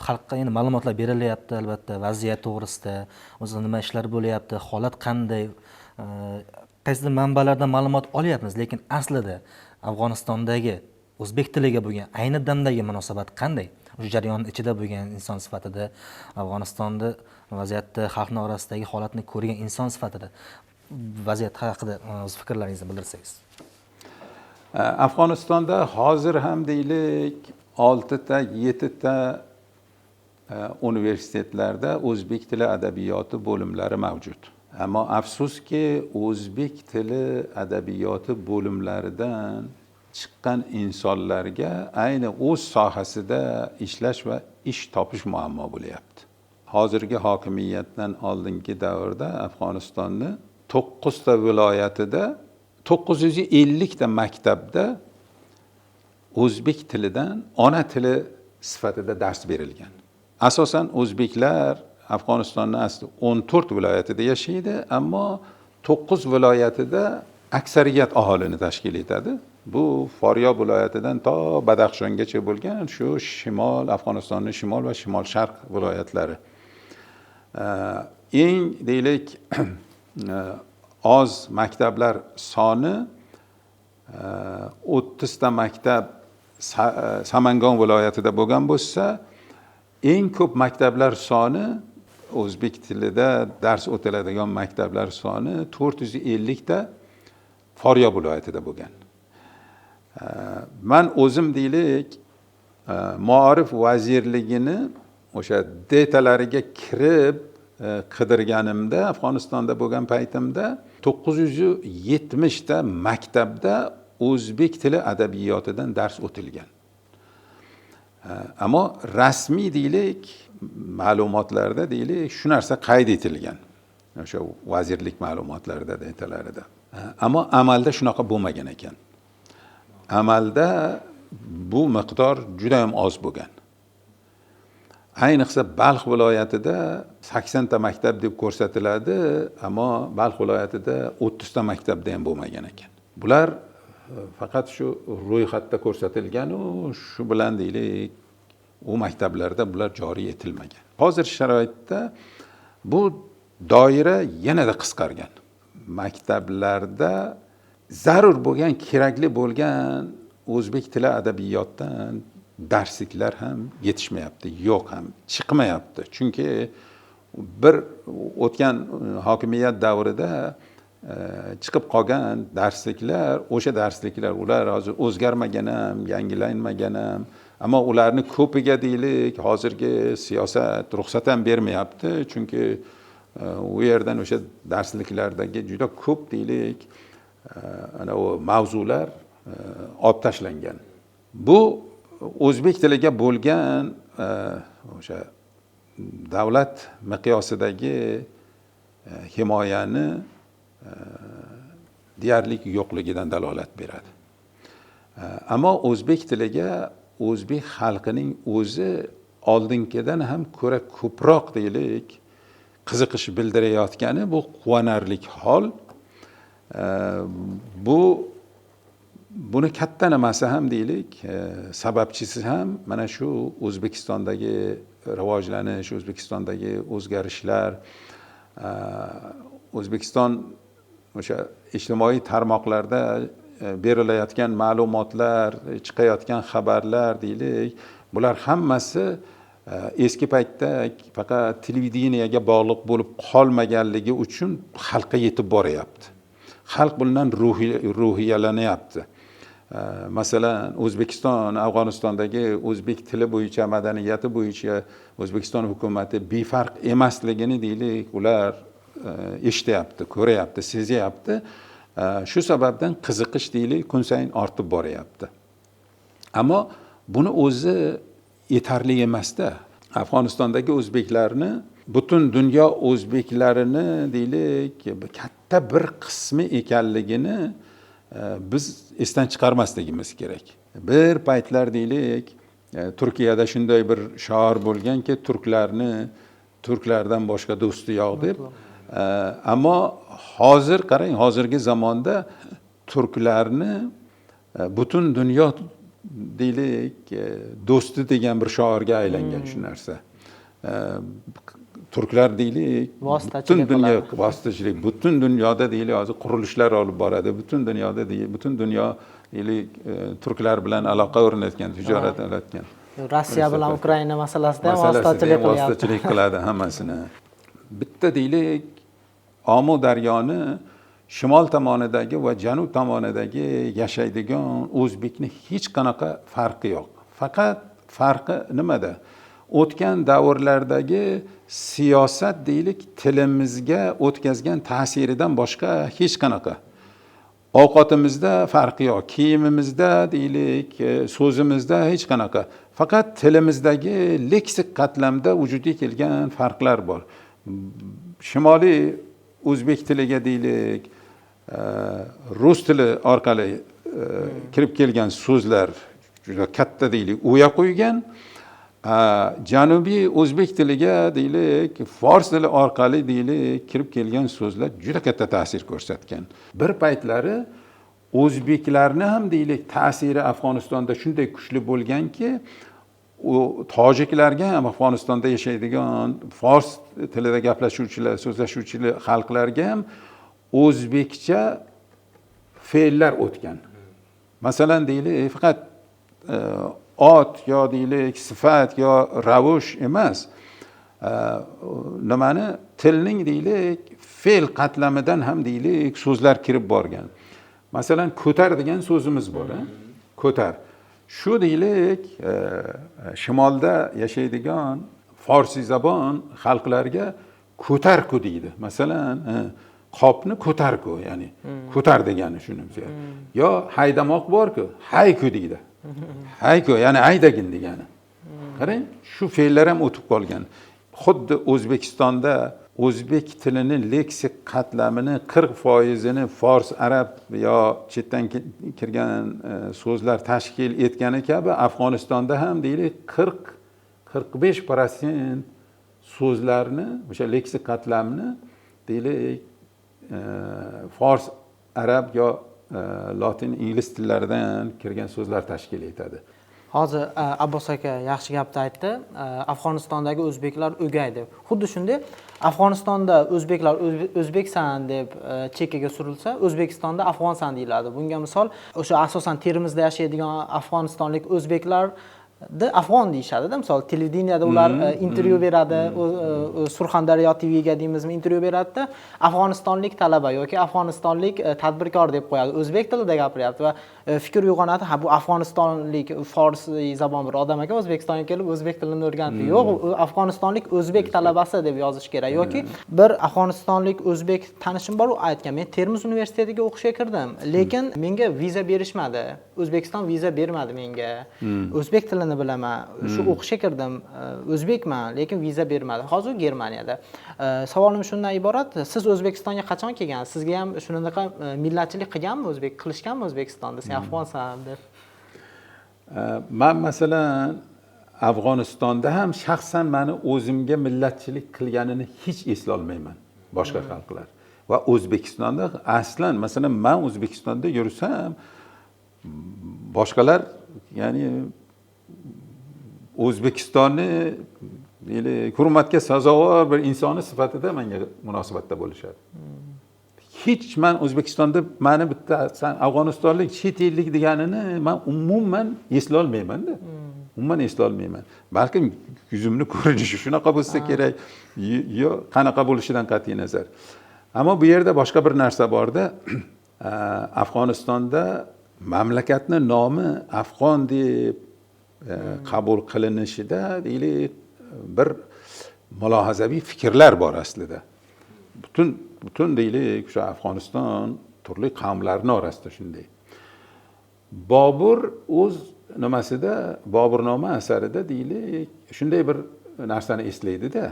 xalqqa endi ma'lumotlar berilyapti, albatta vaziyat to'g'risida, o'zi nima ishlar bo'lyapti, holat qanday, qaysidir manbalardan ma'lumot olyapmiz, lekin aslida Afg'onistondagi o'zbek tiliga bo'lgan ayni damdagi munosabat qanday? O'sha jarayonning ichida bo'lgan inson sifatida, Afg'onistonda vaziyatni, xalqning orasidagi holatni ko'rgan inson sifatida vaziyat haqida o'z fikrlaringizni bildirsangiz. Afg'onistonda hozir ham deylik 6 ta 7 ta universitetlarda o'zbek tili adabiyoti bo'limlari mavjud. Ammo afsuski o'zbek tili adabiyoti bo'limlaridan chiqqan insonlarga ayni o'z sohasida ishlash va ish topish muammo bo'lyapti. Hozirgi hokimiyatdan oldingi davrda Afg'onistonni 9 ta viloyatida 950 ta maktabda o'zbek tilidan ona tili sifatida dars berilgan. Asosan o'zbeklar Afg'onistonning asli 14 viloyatida yashaydi, ammo 9 viloyatida aksariyat aholini tashkil etadi. Bu Foryob viloyatidan to Badaxshongacha bo'lgan shu shimol, Afg'onistonning shimol va shimol sharq viloyatlari. Eng deylik oz maktablar soni 30 ta maktab Samangon viloyatida bo'lgan bo'lsa, eng ko'p maktablar soni o'zbek tilida dars o'tiladigan maktablar soni 450 ta Foryob viloyatida bo'lgan. Man o'zim deylik Maarif vazirligini o'sha detalariga kirib qidirganimda, Afg'onistonda bo'lgan paytimda 970 ta maktabda o'zbek tili adabiyotidan dars o'tilgan. Ammo rasmiy deylik ma'lumotlarda deylik shu narsa qayd etilgan. O'sha vazirlik ma'lumotlarida, datalarida. Ammo amalda shunaqa bo'lmagan ekan. Amalda bu miqdor juda ham oz bo'lgan. Ayniqsa Balx viloyatida 80 ta maktab deb ko'rsatiladi, ammo Balx viloyatida 30 ta maktabda ham bo'lmagan ekan. Bular faqat shu ro'yxatda ko'rsatilgan u shu bilan deylik u maktablarda bular joriy etilmagan. Hozir sharoitda bu doira yanada qisqargan. Maktablarda zarur bo'lgan, kerakli bo'lgan o'zbek tili adabiyotdan darsliklar ham yetishmayapti, yo'q ham, chiqmayapti. Chunki bir o'tgan hokimiyat davrida chiqib qolgan darsliklar, o'sha darsliklar ular hozir o'zgarmagan ham, yangilanmagan ham, ammo ularni ko'piga deylik hozirgi siyosat ruxsat ham bermayapti, chunki u yerdan o'sha darsliklardagi juda ko'p deylik ana u mavzular olib tashlangan. Bu o'zbek tiliga bo'lgan o'sha davlat miqyosidagi himoyani deyarli yo'qligidan dalolat beradi. Ammo o'zbek tiliga o'zbek xalqining o'zi oldingidan ham ko'ra ko'proq deylik qiziqish bildirayotgani bu quvonarli hol. Buni katta nimasi ham deylik, sababchisi ham mana shu O'zbekistondagi rivojlanish, O'zbekistondagi o'zgarishlar, O'zbekiston o'sha ijtimoiy tarmoqlarda berilayotgan ma'lumotlar, chiqayotgan xabarlar deylik, bular hammasi eski paytda faqat televideniyaga bog'liq bo'lib qolmaganligi uchun xalqqa yetib boryapti. Xalq bundan ruhiyalanyapti. Masalan, O'zbekiston, Afg'onistondagi o'zbek tili bo'yicha, madaniyati bo'yicha O'zbekiston hukumati befarq emasligini deylik, ular eshityapti, ko'ryapti, sezyapti. Shu sababdan qiziqish deylik kun sayin ortib boryapti. Ammo buni o'zi yetarli emasda. Afg'onistondagi o'zbeklarni, butun dunyo o'zbeklarini deylik katta bir qismi ekanligini biz esdan chiqarmasligimiz kerak. Bir paytlar deylik, Turkiyada shunday bir shior bo'lganki, turklarni turklardan boshqa do'sti yo'q deb. Ammo hozir qarang, hozirgi zamonda turklarni butun dunyo deylik do'sti degan bir shiorga aylangan shu narsa. Turklar deylik butun dunyo vositachilik, butun dunyoda deylik hozir qurilishlar olib boradi, butun dunyoda butun dunyo deylik turklar bilan aloqa o'rnatgan, tijorat o'rnatgan. Rossiya bilan Ukraina masalasida ham vositachilik qilyapti. Vositachilik qiladi hammasini. Bitta deylik Amu daryoni shimol tomonidagi va janub tomonidagi yashaydigan o'zbekni hech qanaqa farqi yo'q. Faqat farqi nimada? O'tgan davrlardagi siyosat deylik tilimizga o'tkazgan ta'siridan boshqa hech qanaqa. Ovqatimizda farqi yo'q, kiyimimizda deylik, so'zimizda hech qanaqa. Faqat tilimizdagi leksik qatlamda vujudga kelgan farqlar bor. Shimoliy o'zbek tiliga deylik, rus tili orqali kirib kelgan so'zlar juda katta deylik o'ya qo'ygan. Janubiy o'zbek tiliga deylik, fors tili orqali deylik kirib kelgan so'zlar juda katta ta'sir ko'rsatgan. Bir paytlari o'zbeklarni ham deylik ta'siri Afg'onistonda shunday kuchli bo'lganki, u tojiklarga ham Afg'onistonda yashaydigan fors tilida gaplashuvchilar, so'zlashuvchilar xalqlarga ham o'zbekcha fe'llar o'tgan. Masalan deylik, faqat ot yo deylik sifat yo ravush emas, nimani tilning deylik fe'l qatlamidan ham deylik so'zlar kirib borgan. Masalan, ko'tar degan so'zimiz bor, ko'tar. Shu deylik shimolda yashaydigan forsiy zabon xalqlarga ko'tarku deydi. Masalan, qopni ko'tarku, ya'ni ko'tar degani shuni. Yo haydamoq borku, hayku deydi. Hayku, ya'ni haydagin degani. Qarang, shu fe'llar ham o'tib qolgan. Xuddi O'zbekistonda o'zbek tilini leksik qatlamini 40%ini fors, arab yo chetdan kirgan so'zlar tashkil etgani kabi Afg'onistonda ham deylik 40-45% so'zlarni, o'sha leksik qatlamni deylik fors, arab yo lotin, ingliz tillaridan kirgan so'zlar tashkil etadi. Hozir Abbos aka yaxshi gapni aytdi. Afg'onistondagi o'zbeklar o'gay deb. Xuddi shunday Afg'onistonda o'zbeklar o'zbeksan deb chekkaga surilsa, O'zbekistonda afg'onsan deyiladi. Bunga misol o'sha asosan Termizda yashaydigan afg'onistonlik o'zbeklar afg'on deyishadi-da. Misol televideniyada ular intervyu beradi, Surxondaryo TVga deymizmi, intervyu beradi-da, afg'onistonlik talaba yoki afg'onistonlik tadbirkor deb qo'yadi. O'zbek tilida gapiryapti va fikr uyg'onadi, ha bu afg'onistonlik forsiy zabon bir odam ekan, O'zbekistonga kelib o'zbek tilini o'rganibdi. Yo'q, u afg'onistonlik o'zbek talabasi deb yozish kerak. Yoki bir afg'onistonlik o'zbek tanishim bor, u aytgan, men Termiz universitetiga o'qishga kirdim, lekin menga viza berishmadi. O'zbekiston viza bermadi menga. O'zbek tilini bilaman, shu o'qishga kirdim, o'zbekman, lekin viza bermadi. Hozir Germaniyada. Savolim shundan iborat, siz O'zbekistonga qachon kelgansiz? Sizga ham shunaqa millatchilik qilganmi, o'zbek qilishganmi O'zbekistonda? Sen afg'onsan deb. Men masalan Afg'onistonda ham shaxsan meni o'zimga millatchilik qilganini hech eslolmayman boshqa xalqlar. Va O'zbekistonda aslan, masalan, men O'zbekistonda yursam, boshqalar, ya'ni O'zbekistonni hurmatga sazovor bir insoni sifatida menga munosabatda bo'lishadi. Hech men O'zbekistonda meni bitta san afg'onistonlik, chet ellik deganini men umuman eslolmayman-da. Umuman eslolmayman. Balkim yuzimni ko'rinishi shunaqa bo'lsa kerak, yo qanaqa bo'lishidan qat'iy nazar. Ammo bu yerda boshqa bir narsa borda. Afg'onistonda mamlakatni nomi afg'on deb qabul qilinishida deylik bir mulohazaviy fikrlar bor aslida. Butun deylik o'sha Afg'oniston turli qavmlarning orasida shunday. Bobur o'z nimasida, Boburnoma asarida deylik shunday bir narsani eslaydi-da.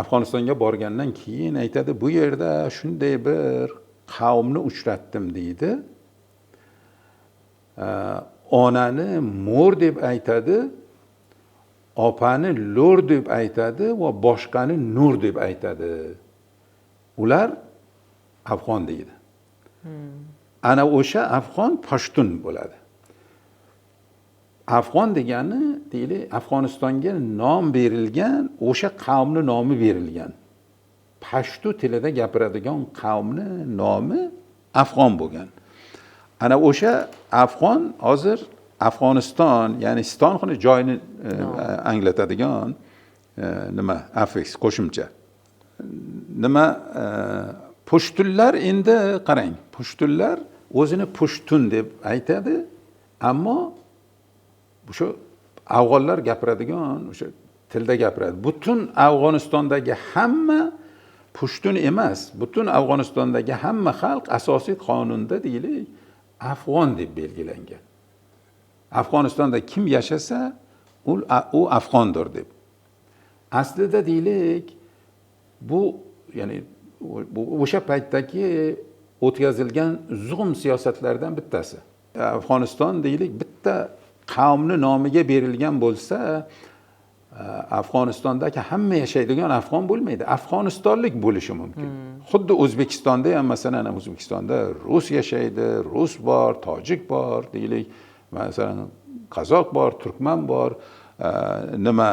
Afg'onistonga borgandan keyin aytadi, bu yerda shunday bir qavmni uchratdim deydi. Onani mo'r deb aytadi, opani lo'r deb aytadi va boshqani nur deb aytadi. Ular afg'on deydi. Ana o'sha afg'on pashtun bo'ladi. Afg'on degani deylik, Afg'onistonga nom berilgan, o'sha qavmni nomi berilgan. Pashtu tilida gapiradigan qavmni nomi afg'on bo'lgan. Ana o'sha afg'on hozir Afg'oniston, ya'ni ston joyini anglatadigan nima affiks, qo'shimcha. Nima pushtunlar, endi qarang, pushtunlar o'zini pushtun deb aytadi, ammo o'sha afg'onlar gapiradigan o'sha tilda gapiradi. Butun Afg'onistondagi hamma pushtun emas, butun Afg'onistondagi hamma xalq asosiy qonunda deylik afg'on deb belgilangan. Afg'onistonda kim yashasa, u afg'ondir deb. Aslida deylik, bu ya'ni bu o'sha paytdagi o'tkazilgan zug'um siyosatlardan bittasi. Afg'oniston deylik bitta qavmni nomiga berilgan bo'lsa, Afg'onistondagi hamma yashaydigan afg'on bo'lmaydi, afg'onistonlik bo'lishi mumkin. Xuddi O'zbekistonda ham, masalan, O'zbekistonda rus yashaydi, rus bor, tojik bor, deylik, masalan, qozoq bor, turkman bor, nima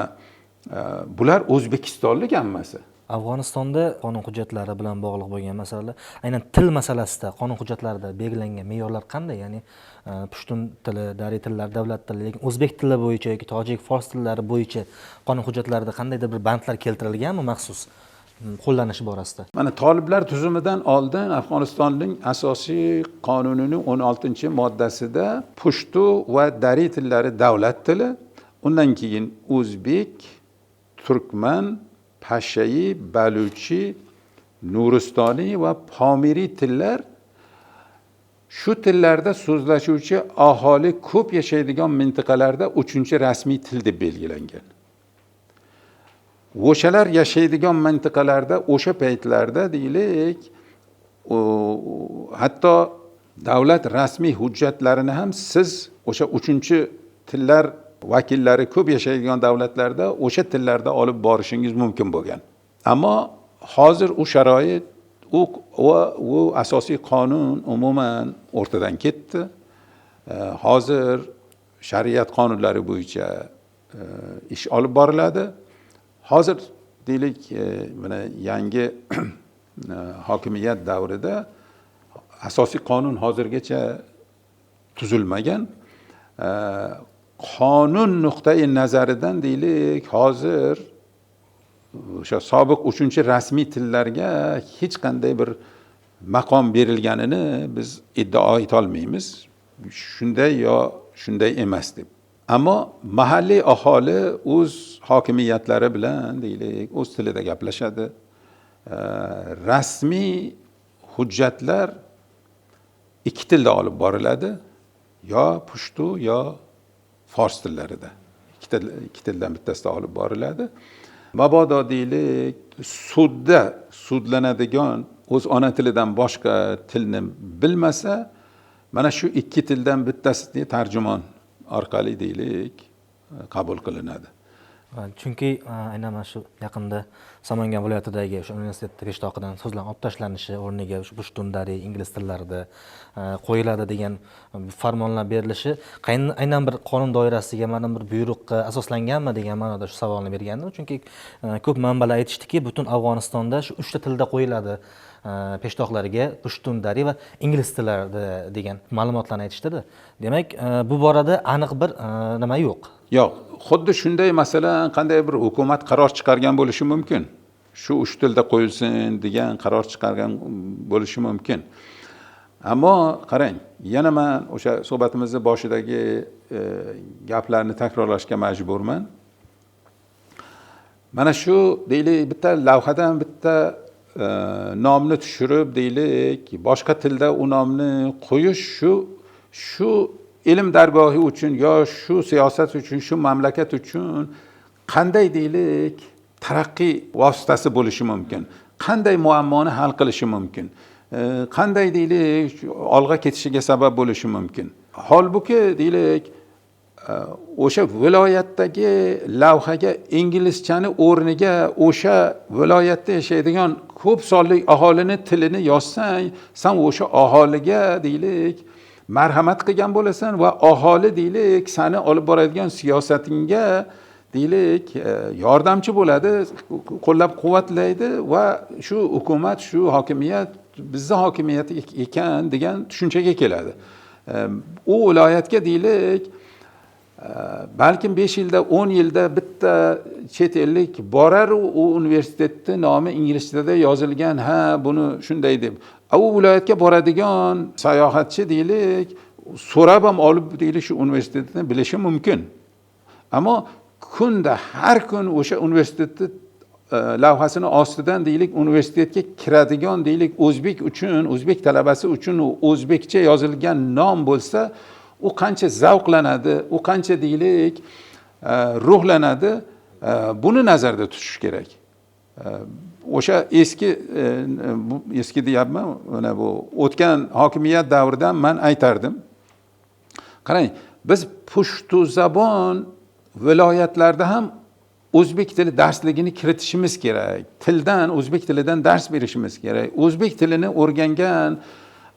bular o'zbekistonlik hammasi. Afg'onistonda qonun hujjatlari bilan bog'liq bo'lgan masalalar, aynan til masalasida qonun hujjatlarida belgilangan me'yorlar qanday? Ya'ni pushtun tili, dari tillar davlat tili, lekin o'zbek tili bo'yicha yoki tojik, fors tillari bo'yicha qonun hujjatlarida qandaydir bir bandlar keltirilganmi maxsus qo'llanishi borasida? Mana toliblar tuzumidan oldin Afg'onistonning asosiy qonunining 16-moddasida pushtu va dari tillari davlat tili, undan keyin o'zbek, turkman, pashayi, baluchi, nuristoniy va pomiriy tillar, shu tillarda so'zlashuvchi aholi ko'p yashaydigan mintaqalarda 3-rasmiy til deb belgilangan. O'shalar yashaydigan mintaqalarda o'sha paytlarda deylik, hatto davlat rasmiy hujjatlarini ham siz o'sha 3-tillar vakillari ko'p yashaydigan davlatlarda o'sha tillarda olib borishingiz mumkin bo'lgan. Ammo hozir u sharoit, u asosiy qonun umuman o'rtadan ketdi. Hozir shariat qonunlari bo'yicha ish olib boriladi. Hozir deylik, mana yangi hokimiyat davrida asosiy qonun hozirgacha tuzilmagan. Qonun nuqtai nazaridan deylik, hozir o'sha sobiq 3-rasmiy tillarga hech qanday bir maqom berilganini biz iddao eta olmaymiz. Shunday yo shunday emas deb. Ammo mahalliy aholi o'z hokimiyatlari bilan deylik, o'z tilida gaplashadi. Rasmiy hujjatlar 2 tilda olib boriladi, yo pushtu yo fors tillarida. Ikki tildan bittasida olib boriladi. Mabodo deylik, sudda sudlanadigan o'z ona tilidan boshqa tilni bilmasa, mana shu 2 tildan bittasi tarjimon orqali deylik qabul qilinadi. Chunki aynan mana shu yaqinda Samangan viloyatidagi o'sha universitetda peshtoqidan so'zlar olib tashlanishi o'rniga o'sha pushtun, dari, ingliz tillarida qo'yiladi degan farmonlar berilishi aynan bir qonun doirasiga, mana bir buyruqqa asoslanganmi degan ma'noda shu savolni bergandim. Chunki ko'p manbalar aytishdiki, butun Afg'onistonda shu 3 ta tilda qo'yiladi peshtoqlarga, pushtun, dari va ingliz tillarida degan ma'lumotlarni aytishdida. Demak, bu borada aniq bir nima yo'q. Yo'q, xuddi shunday masalan qanday bir hukumat qaror chiqargan bo'lishi mumkin. Shu 3 tilda qo'yilsin degan qaror chiqargan bo'lishi mumkin. Ammo qarang, yana men o'sha suhbatimizning boshidagi gaplarni takrorlashga majburman. Mana shu deylik, bitta lavhadan bitta nomni tushirib deylik, boshqa tilda u nomni qo'yish shu ilm dargohi uchun yo shu siyosat uchun, shu mamlakat uchun qanday deylik taraqqiy vositasi bo'lishi mumkin, qanday muammoni hal qilishi mumkin, qanday deylik olg'a ketishiga sabab bo'lishi mumkin. Holbuki deylik, o'sha viloyatdagi lavhaga inglizchani o'rniga o'sha viloyatda yashaydigan ko'p sonli aholini tilini yozsang, san o'sha aholiga deylik marhamat qilgan bo'lasan va aholi deylik sani olib boradigan siyosatingga deylik yordamchi bo'ladi, qo'llab-quvvatlaydi va shu hukumat, shu hokimiyat bizni hokimiyat ekan degan tushunchaga keladi. U viloyatga deylik balkim 5 yilda, 10 yilda bitta chet ellik borar, u universitetni nomi inglizchada yozilgan, ha buni shunday deb. U viloyatga boradigan sayohatchi deylik so'rab ham olib deylik shu universitetni bilishi mumkin. Ammo kunda har kun o'sha universitetni lavhasini ostidan deylik universitetga kiradigan deylik o'zbek uchun, o'zbek talabasi uchun o'zbekcha yozilgan nom bo'lsa, u qancha zavqlanadi, u qancha deylik ruhlanadi, buni nazarda tutish kerak. O'sha eski deyapman, mana bu o'tgan hokimiyat davridan man aytardim. Qarang, biz pushtuzabon viloyatlarda ham o'zbek tili darsligini kiritishimiz kerak. Tildan, o'zbek tilidan dars berishimiz kerak. O'zbek tilini o'rgangan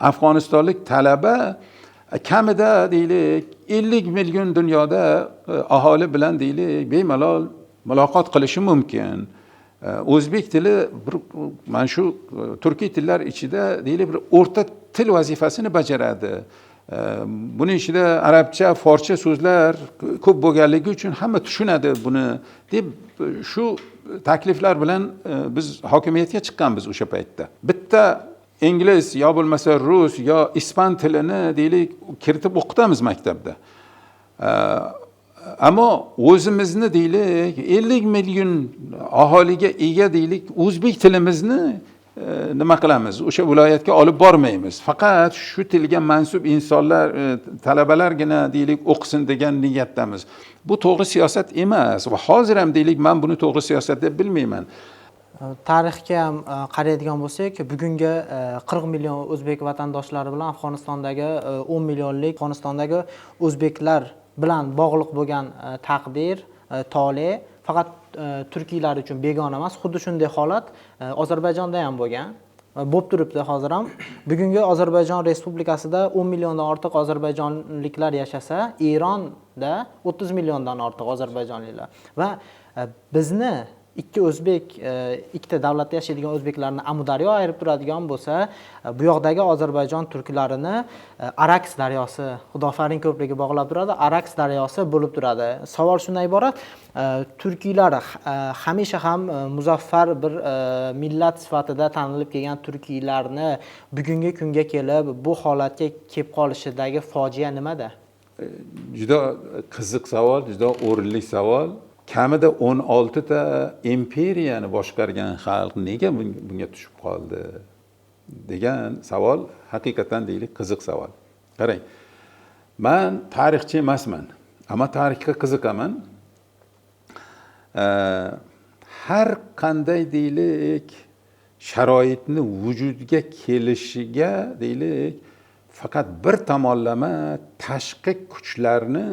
afg'onistonlik talaba kamida deylik 50 million dunyoda aholi bilan deylik bemalol muloqot qilishi mumkin. O'zbek tili bir mana shu turkiy tillar ichida deylik bir o'rta til vazifasini bajaradi. Buni ichida arabcha, forscha so'zlar ko'p bo'lganligi uchun hamma tushunadi buni deb shu takliflar bilan biz hokimiyatga chiqqanmiz o'sha paytda. Bitta ingliz yo bo'lmasa rus yo ispan tilini deylik kiritib o'qitamiz maktabda. Ammo o'zimizni deylik 50 million aholiga ega deylik o'zbek tilimizni nima qilamiz? O'sha viloyatga olib bormaymiz. Faqat shu tilga mansub insonlar, talabalargina deylik o'qisin degan niyatdamiz. Bu to'g'ri siyosat emas va hozir ham deylik men buni to'g'ri siyosat deb bilmayman. Tarixga ham qaraydigan bo'lsak, bugungi 40 million o'zbek vatandoshlari bilan Afg'onistondagi 10 millionlik Afg'onistondagi o'zbeklar bilan bog'liq bo'lgan taqdir, tole faqat turkiylar uchun begona emas. Xuddi shunday holat Ozarbayjonda ham bo'lgan, bo'lib turibdi hozir ham. Bugungi Ozarbayjon Respublikasida 10 milliondan ortiq ozarbayjonliklar yashasa, Eronda 30 milliondan ortiq ozarbayjonliklar va bizni ikki o'zbek, ikkita davlatda yashaydigan o'zbeklarni Amudaryo ayirib turadigan bo'lsa, bu yoqdagi Ozarbayjon turklarini Araks daryosi, Xudofarin ko'prigi bog'lab turadi, Araks daryosi bo'lib turadi. Savol shundan iborat, turkiylar hamisha ham muzaffar bir millat sifatida tanilib kelgan turkiylarni bugungi kunga kelib bu holatga kelib qolishidagi fojia nimada? Juda qiziq savol, juda o'rinli savol. Kamida 16 ta imperiyani boshqargan xalq nega bunga tushib qoldi degan savol haqiqatan deylik qiziq savol. Qarang, men tarixchi emasman, ammo tarixga qiziqaman. Har qanday deylik sharoitni vujudga kelishiga deylik faqat bir tomonlama tashqi kuchlarni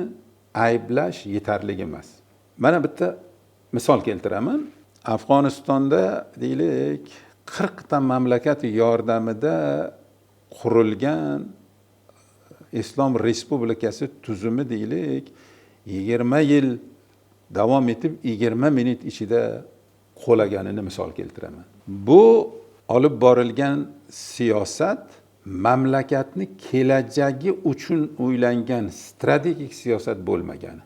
ayblash yetarli emas. Mana bitta misol keltiraman. Afg'onistonda deylik 40 ta mamlakat yordamida qurilgan Islom Respublikasi tuzumi deylik 20 yil davom etib 20 minut ichida qulaganini misol keltiraman. Bu olib borilgan siyosat mamlakatni kelajagi uchun o'ylangan strategik siyosat bo'lmagani.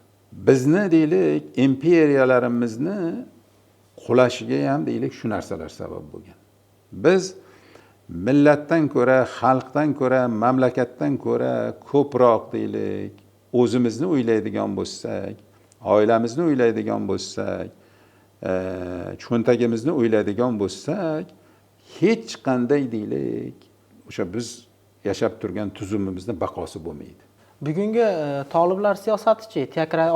Bizni deylik imperiyalarimizni qulashiga ham deylik shu narsalar sabab bo'lgan. Biz millatdan ko'ra, xalqdan ko'ra, mamlakatdan ko'ra ko'proq deylik o'zimizni o'ylaydigan bo'lsak, oilamizni o'ylaydigan bo'lsak, cho'ntagimizni o'ylaydigan bo'lsak, hech qanday deylik o'sha biz yashab turgan tuzumimizni baqosi bo'lmaydi. Bugungi toliblar siyosatichi,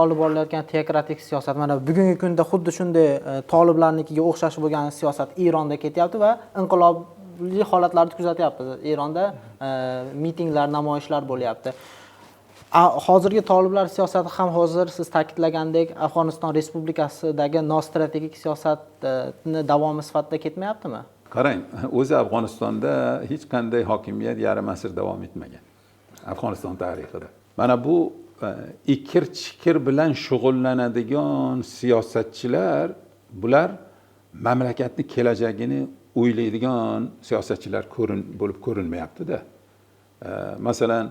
olib borilayotgan teokratik siyosat, mana bugungi kunda xuddi shunday toliblarnikiga o'xshash bo'lgan siyosat Eronda ketyapti va inqilobli holatlarni kuzatyapmiz. Eronda mitinglar, namoyishlar bo'lyapti. Hozirgi toliblar siyosati ham hozir siz ta'kidlagandek Afg'oniston Respublikasidagi nostrategik siyosatni davomi sifatida ketmayaptimi? Qarang, o'zi Afg'onistonda hech qanday hokimiyat yarim asr davom etmagan. Afg'oniston tarixida. Mana bu ikir-chikir bilan shug'ullanadigan siyosatchilar, bular mamlakatni kelajagini o'ylaydigan siyosatchilar bo'lib ko'rinmayapti-da. Masalan,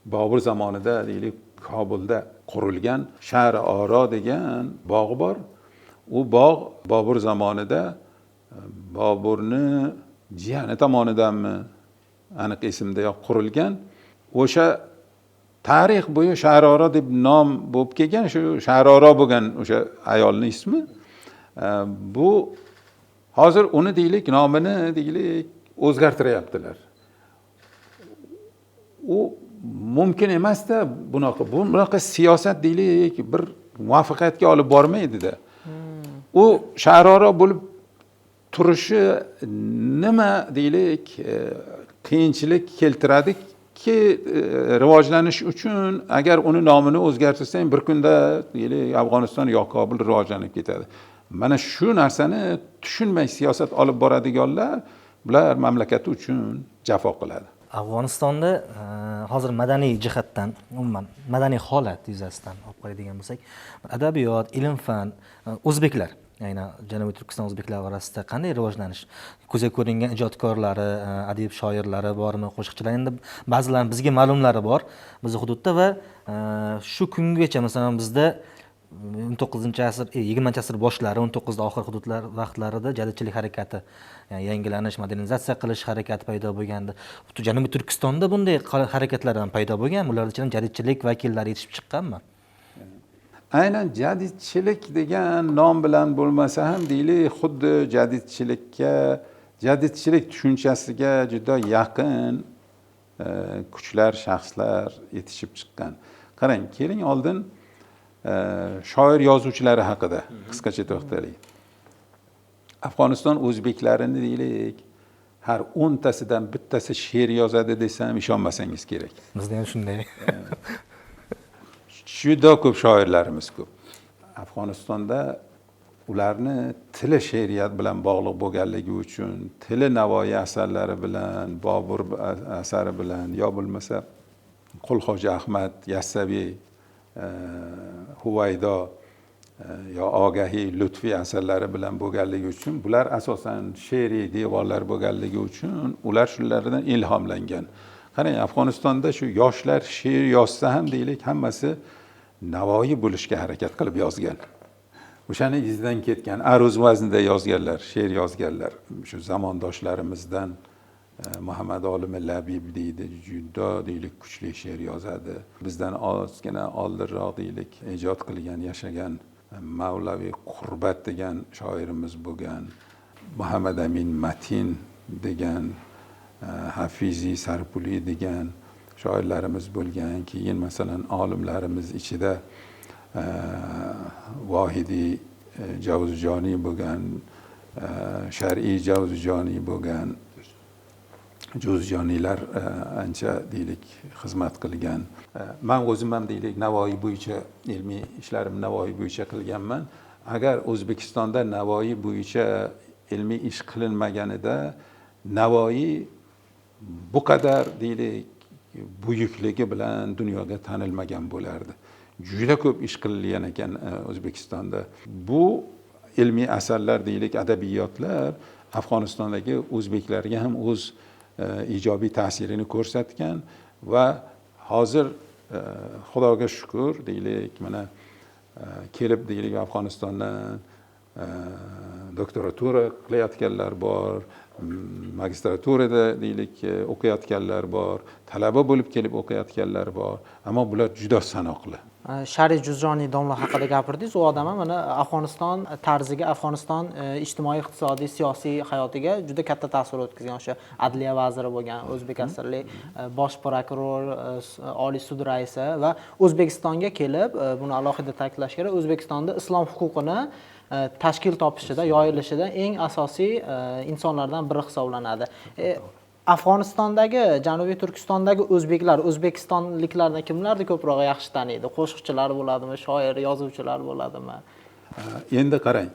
Bobur zamonida deylik Kobulda qurilgan Shahri Oro degan bog' bor. U bog' Bobur zamonida Boburni jiyani tomonidanmi, aniq esimda yo'q, qurilgan. O'sha tarix bo'yi Shahri Oro deb nom bo'lib kelgan, shu Shahri Oro bo'lgan o'sha ayolning ismi. Bu hozir uni deylik nomini deylik o'zgartiryaptilar. U mumkin emasda bunaqa, bunaqa siyosat deylik bir muvaffaqiyatga olib bormaydi-da. U Shahri Oro bo'lib turishi nima deylik qiyinchilik keltiradiki rivojlanish uchun agar uni nomini o'zgartirsang bir kunda deylik Afg'oniston yo Kobul rivojlanib ketadi. Mana shu narsani tushunmay siyosat olib boradiganlar bular mamlakati uchun jafo qiladi. Afg'onistonda hozir madaniy jihatdan, umuman madaniy holat yuzasidan olib qaraydigan bo'lsak, adabiyot, ilm-fan, o'zbeklar, ya'ni Janubiy Turkiston o'zbeklari orasida qanday rivojlanish ko'zga ko'ringan ijodkorlari, adib shoirlari bormi, qo'shiqchilar, endi ba'zilari bizga ma'lumlari bor bizning hududda va shu kungacha masalan bizda 19-asr, 20-asr boshlari, 19 oxir hududlar vaqtlarida jadidchilik harakati, ya'ni yangilanish, modernizatsiya qilish harakati paydo bo'lgandi. Janubiy Turkistonda bunday harakatlar ham paydo bo'lgan, bular ichidan jadidchilik vakillari yetishib chiqqanmi? Aynan jadidchilik degan nom bilan bo'lmasa ham deylik, xuddi jadidchilikka, jadidchilik tushunchasiga juda yaqin kuchlar, shaxslar yetishib chiqqan. Qarang, keling oldin shoir yozuvchilari haqida qisqacha to'xtalik. Afg'oniston o'zbeklarini deylik, har 10 tasidan bittasi she'r yozadi desam ishonmasangiz kerak. Bizda ham shunday. Juda ko'p shoirlarimiz ko'p. Afg'onistonda ularni tili she'riyat bilan bog'liq bo'lganligi uchun, tili Navoiy asarlari bilan, Bobur asari bilan yo bo'lmasa Qulxo'ja Ahmad Yassaviy, Huvaydo yo Ogahiy Lutfiy asarlari bilan bo'lganligi uchun, bular asosan she'riy devonlar bo'lganligi uchun ular shulardan ilhomlangan. Qarang, Afg'onistonda shu yoshlar she'r yozsa ham deylik, hammasi Navoiy bo'lishga harakat qilib yozgan. O'shani izidan ketgan, aruz vaznida yozganlar, she'r yozganlar. Shu zamondoshlarimizdan Muhammad Olim Labib deydi, juda deylik kuchli she'r yozadi. Bizdan ozgina oldinroq deylik ijod qilgan, yashagan Mavlaviy Qurbat degan shoirimiz bo'lgan, Muhammad Amin Matin degan, Hafiziy Sarpuli degan shoirlarimiz bo'lgan. Keyin masalan olimlarimiz ichida Vohidiy Javzijoniy bo'lgan, Shar'iy Javzijoniy bo'lgan, Juzjoniylar ancha deylik xizmat qilgan. Men o'zim ham deylik Navoiy bo'yicha ilmiy ishlarim Navoiy bo'yicha qilganman. Agar O'zbekistonda Navoiy bo'yicha ilmiy ish qilinmaganida Navoiy bu qadar deylik buyukligi bilan dunyoga tanilmagan bo'lardi. Juda ko'p ish qilingan ekan O'zbekistonda. Bu ilmiy asarlar deylik, adabiyotlar Afg'onistondagi o'zbeklarga ham o'z ijobiy ta'sirini ko'rsatgan va hozir Xudoga shukr deylik, mana kelib deylik Afg'onistondan doktoratura qilayotganlar bor, magistraturada deylik o'qiyotganlar bor, talaba bo'lib kelib o'qiyotganlar bor, ammo bular juda sanoqli. Shariy Juzjoniy domla haqida gapirdingiz. U odam ham mana Afg'oniston tarziga, Afg'oniston ijtimoiy, iqtisodiy, siyosiy hayotiga juda katta ta'sir o'tkazgan. O'sha adliya vaziri bo'lgan, o'zbek asrli bosh prokuror, oliy sud raisi va O'zbekistonga kelib, buni alohida ta'kidlash kerak, O'zbekistonda islom huquqini tashkil topishida, yoyilishida eng asosiy insonlardan biri hisoblanadi. Afg'onistondagi, Janubiy Turkistondagi o'zbeklar o'zbekistonliklardan kimlarni ko'proq yaxshi taniydi? Qo'shiqchilar bo'ladimi, shoir, yozuvchilar bo'ladimi? Endi qarang,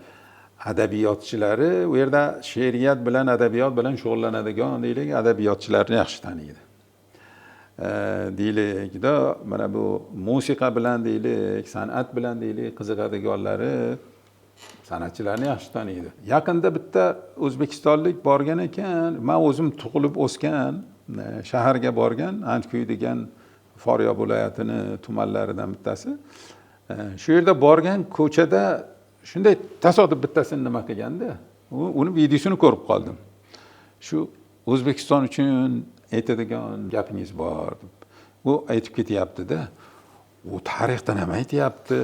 adabiyotchilari u yerda she'riyat bilan, adabiyot bilan shug'ullanadigan deylik, adabiyotchilarni yaxshi taniydi. Deylikda mana bu musiqa bilan deylik, san'at bilan deylik qiziqadiganlari san'atchilarni yaxshi taniydi. Yaqinda bitta o'zbekistonlik borgan ekan, men o'zim tug'ilib o'sgan shaharga borgan, Andkuy degan Foryob viloyatini tumanlaridan bittasi. Shu yerda borgan ko'chada shunday tasodif bittasini nima qilganda, uni videosini ko'rib qoldim. Shu O'zbekiston uchun aytadigan gapingiz bor deb. U aytib ketyapti-da. U tarixdan ham aytyapti.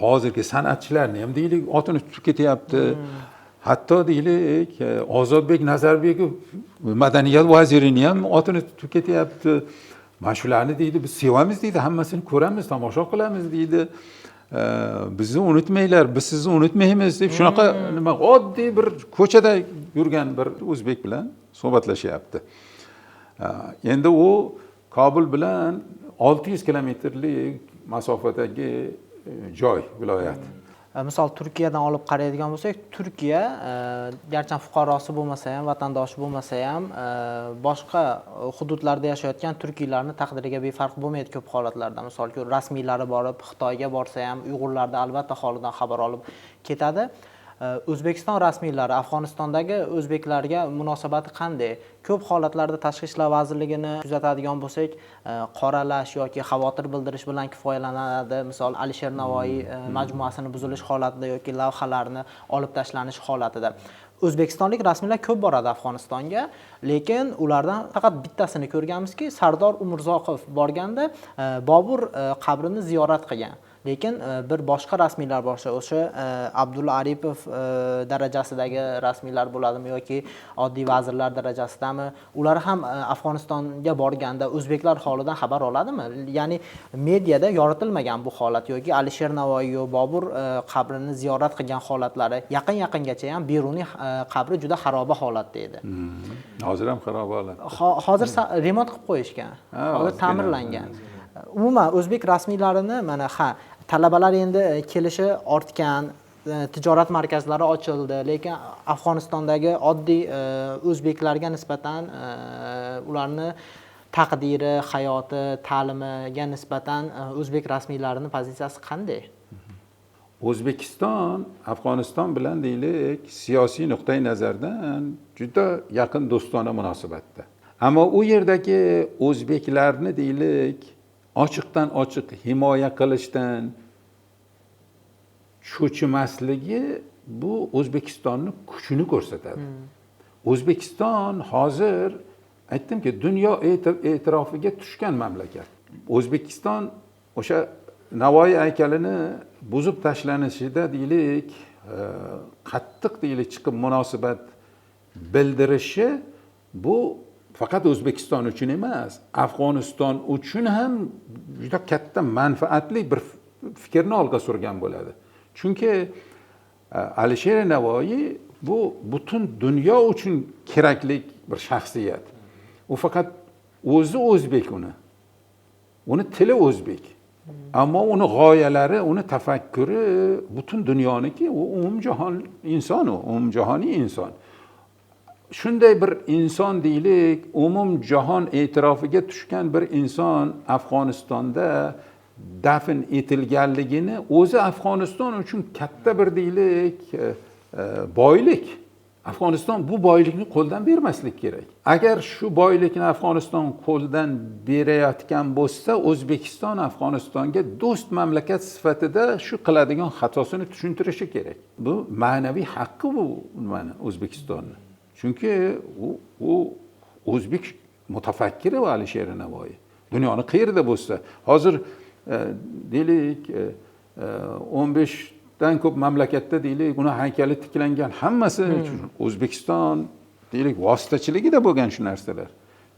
Hozirgi san'atchilarni ham deylik otini tutib ketyapti. Hatto deylik Ozodbek Nazarbekov madaniyat vazirini ham otini tutib ketyapti. Mana shularni deydi, biz sevamiz deydi, hammasini ko'ramiz, tomosha qilamiz deydi. Bizni unutmanglar, biz sizni unutmaymiz deb shunaqa nima oddiy bir ko'chada yurgan bir o'zbek bilan suhbatlashyapti. Endi u Kobul bilan 600 kilometrlik masofadagi joy, viloyat. Misol Turkiyadan olib qaraydigan bo'lsak, Turkiya garchi fuqarosi bo'lmasa ham, vatandoshi bo'lmasa ham, boshqa hududlarda yashayotgan turkiylarni taqdiriga befarq bo'lmaydi ko'p holatlarda. Misol rasmiylari borib Xitoyga borsa ham, Uyg'urlarda albatta holidan xabar olib ketadi. O'zbekiston rasmiylari Afg'onistondagi o'zbeklarga munosabati qanday? Ko'p holatlarda Tashqi ishlar vazirligini kuzatadigan bo'lsak, qoralash yoki xavotir bildirish bilan kifoyalanadi. Misol Alisher Navoiy majmuasini buzilish holatida yoki lavhalarni olib tashlanish holatida. O'zbekistonlik rasmiylar ko'p boradi Afg'onistonga, lekin ulardan faqat bittasini ko'rganmizki, Sardor Umurzoqov borganda Bobur qabrini ziyorat qilgan. Lekin bir boshqa rasmiylar borsa, o'sha Abdulla Aripov darajasidagi rasmiylar bo'ladimi yoki oddiy vazirlar darajasidami, ular ham Afg'onistonga borganda o'zbeklar holidan xabar oladimi? Ya'ni mediada yoritilmagan bu holat yoki Alisher Navoiy yo Bobur qabrini ziyorat qilgan holatlari yaqin-yaqingacha ham Beruniy qabri juda xaroba holatda edi. Hozir ham xaroba holatda. Hozir remont qilib qo'yishgan. Hozir ta'mirlangan. Umuman o'zbek rasmiylarini mana talabalar endi kelishi ortgan, tijorat markazlari ochildi, lekin Afg'onistondagi oddiy o'zbeklarga nisbatan ularni taqdiri, hayoti, ta'limiga nisbatan o'zbek rasmiylarining pozitsiyasi qanday? O'zbekiston Afg'oniston bilan deylik siyosiy nuqtai nazardan juda yaqin do'stona munosabatda. Ammo u yerdagi o'zbeklarni deylik ochiqdan ochiq himoya qilishdan cho'chimasligi bu O'zbekistonning kuchini ko'rsatadi. O'zbekiston hozir aytdimki, dunyo e'tirofiga tushgan mamlakat. O'zbekiston o'sha Navoiy haykalini buzib tashlanishida deylik, qattiq deylik chiqib munosabat bildirishi bu faqat O'zbekiston uchun emas, Afg'oniston uchun ham juda katta manfaatli bir fikrni olg'a surgan bo'ladi. Chunki Alisher Navoiy bu butun dunyo uchun kerakli bir shaxsiyat. U faqat o'zi o'zbek uni. Uni tili o'zbek. Ammo uni g'oyalari, uni tafakkuri butun dunyoniki, u umumjahon inson, u umumjahoniy inson. Shunday bir inson deylik, umumjahon e'tirofiga tushgan bir inson Afg'onistonda dafn etilganligini o'zi Afg'oniston uchun katta bir deylik boylik. Afg'oniston bu boylikni qo'ldan bermaslik kerak. Agar shu boylikni Afg'oniston qo'ldan berayotgan bo'lsa, O'zbekiston Afg'onistonga do'st mamlakat sifatida shu qiladigan xatosini tushuntirishi kerak. Bu ma'naviy haqqi bu mana O'zbekistonni. Chunki u o'zbek mutafakkiri va Alisher Navoiy. Dunyoni qayerda bo'lsa, hozir deylik 15 dan ko'p mamlakatda deylik uni haykali tiklangan, hammasi O'zbekiston deylik vositachiligida bo'lgan shu narsalar.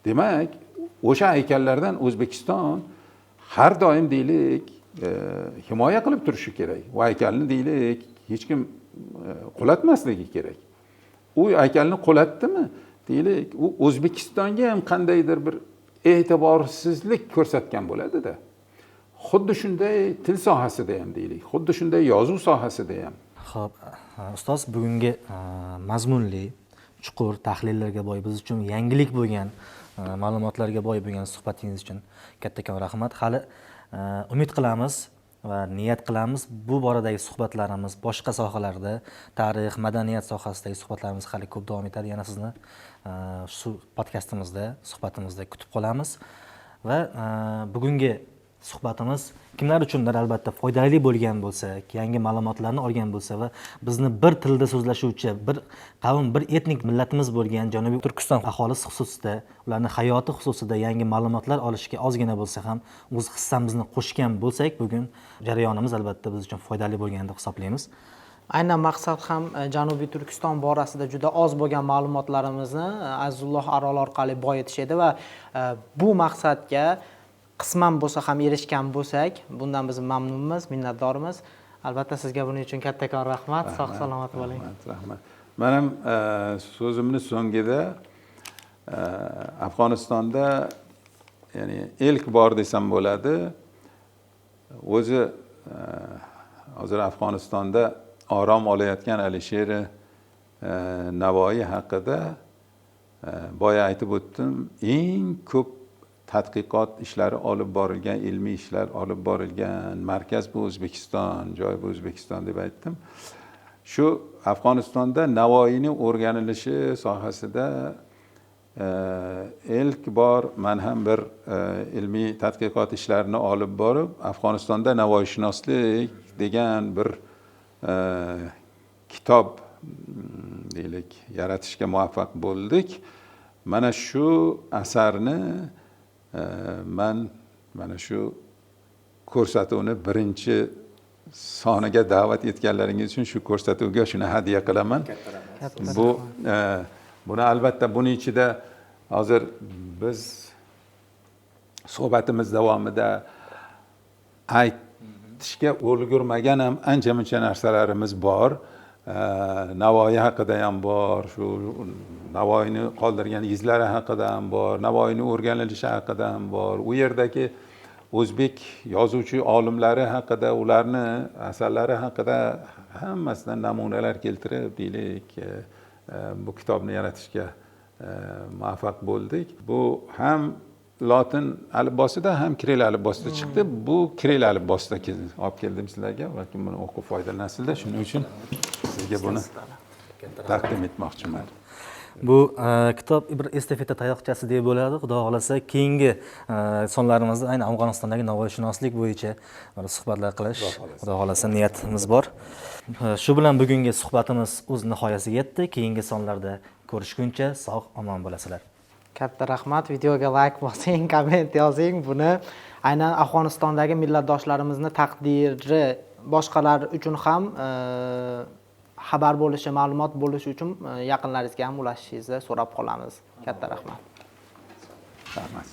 Demak, o'sha haykallardan O'zbekiston har doim deylik himoya qilib turishi kerak. U haykalni deylik hech kim qulatmasligi kerak. U haykalni qulatdimi? deylik, u O'zbekistonga ham qandaydir bir e'tiborsizlik ko'rsatgan bo'ladi-da. Xuddi shunday til sohasida ham deylik, xuddi shunday yozuv sohasida ham. Xo'p, ustoz, bugungi mazmunli, chuqur tahlillarga boy, biz uchun yangilik bo'lgan, ma'lumotlarga boy bo'lgan suhbatingiz uchun kattakon rahmat. Hali umid qilamiz va niyat qilamiz, bu boradagi suhbatlarimiz boshqa sohalarda, tarix, madaniyat sohasidagi suhbatlarimiz hali ko'p davom etadi. Yana sizni shu podkastimizda, suhbatimizda kutib qolamiz. Va bugungi suhbatimiz kimlar uchundir albatta foydali bo'lgan bo'lsa, yangi ma'lumotlarni olgan bo'lsa va bizni bir tilda so'zlashuvchi, bir qavm, bir etnik millatimiz bo'lgan Janubiy Turkiston aholisi xususida, ularning hayoti xususida yangi ma'lumotlar olishga ozgina bo'lsa ham o'z hissamizni qo'shgan bo'lsak, bugun jarayonimiz albatta biz uchun foydali bo'lgan deb hisoblaymiz. Aynan maqsad ham Janubiy Turkiston borasida juda oz bo'lgan ma'lumotlarimizni Azizulloh Arol orqali boyitish edi va bu maqsadga qisman bo'lsa ham erishgan bo'lsak, bundan biz mamnunmiz, minnatdormiz. Albatta sizga buning uchun kattakon rahmat. Sog' salomat bo'ling. Rahmat. Men ham so'zimni so'ngida Afg'onistonda, ya'ni ilk bor desam bo'ladi, o'zi hozir Afg'onistonda orom olayotgan Alisher Navoiy haqida boya aytib o'tdim, eng ko'p tadqiqot ishlari olib borilgan, ilmiy ishlar olib borilgan markaz bu O'zbekiston, joy bu O'zbekiston deb aytdim. Shu Afg'onistonda Navoiyni o'rganilishi sohasida ilk bor men ham bir ilmiy tadqiqot ishlarini olib borib, Afg'onistonda Navoiyshunoslik degan bir kitob deylik yaratishga muvaffaq bo'ldik. Mana shu asarni man mana shu ko'rsatuvni birinchi soniga da'vat etganlaringiz uchun shu ko'rsatuvga shuni hadya qilaman. Bu buni albatta buni ichida hozir biz suhbatimiz davomida aytishga ulgurmagan ham ancha-muncha narsalarimiz bor. Navoiy haqida ham bor, shu Navoiyni qoldirgan izlari haqida ham bor, Navoiyni o'rganilishi haqida ham bor. U yerdagi o'zbek yozuvchi olimlari haqida, ularni asarlari haqida hammasidan namunalar keltirib deylik, bu kitobni yaratishga muvaffaq bo'ldik. Bu ham lotin alifbosida ham kiril alifbosida chiqdi. Bu kiril alifbosida olib keldim sizlarga, balkim buni o'qib foydalanasizlar. Shuning uchun sizga buni taqdim etmoqchiman. Bu kitob bir estafeta tayoqchasi deb bo'ladi. Xudo xohlasa keyingi sonlarimizda aynan Afg'onistondagi Navoiyshunoslik bo'yicha bir suhbatlar qilish, Xudo xohlasa niyatimiz bor. Shu bilan bugungi suhbatimiz o'z nihoyasiga yetdi. Keyingi sonlarda ko'rishguncha sog' omon bo'lasizlar. Katta rahmat. Videoga like bosing, komment yozing. Buni aynan Afg'onistondagi millatdoshlarimizni taqdiri boshqalar uchun ham xabar bo'lishi, ma'lumot bo'lishi uchun yaqinlaringizga ham ulashishingizni so'rab qolamiz. Katta rahmat. Rahmat.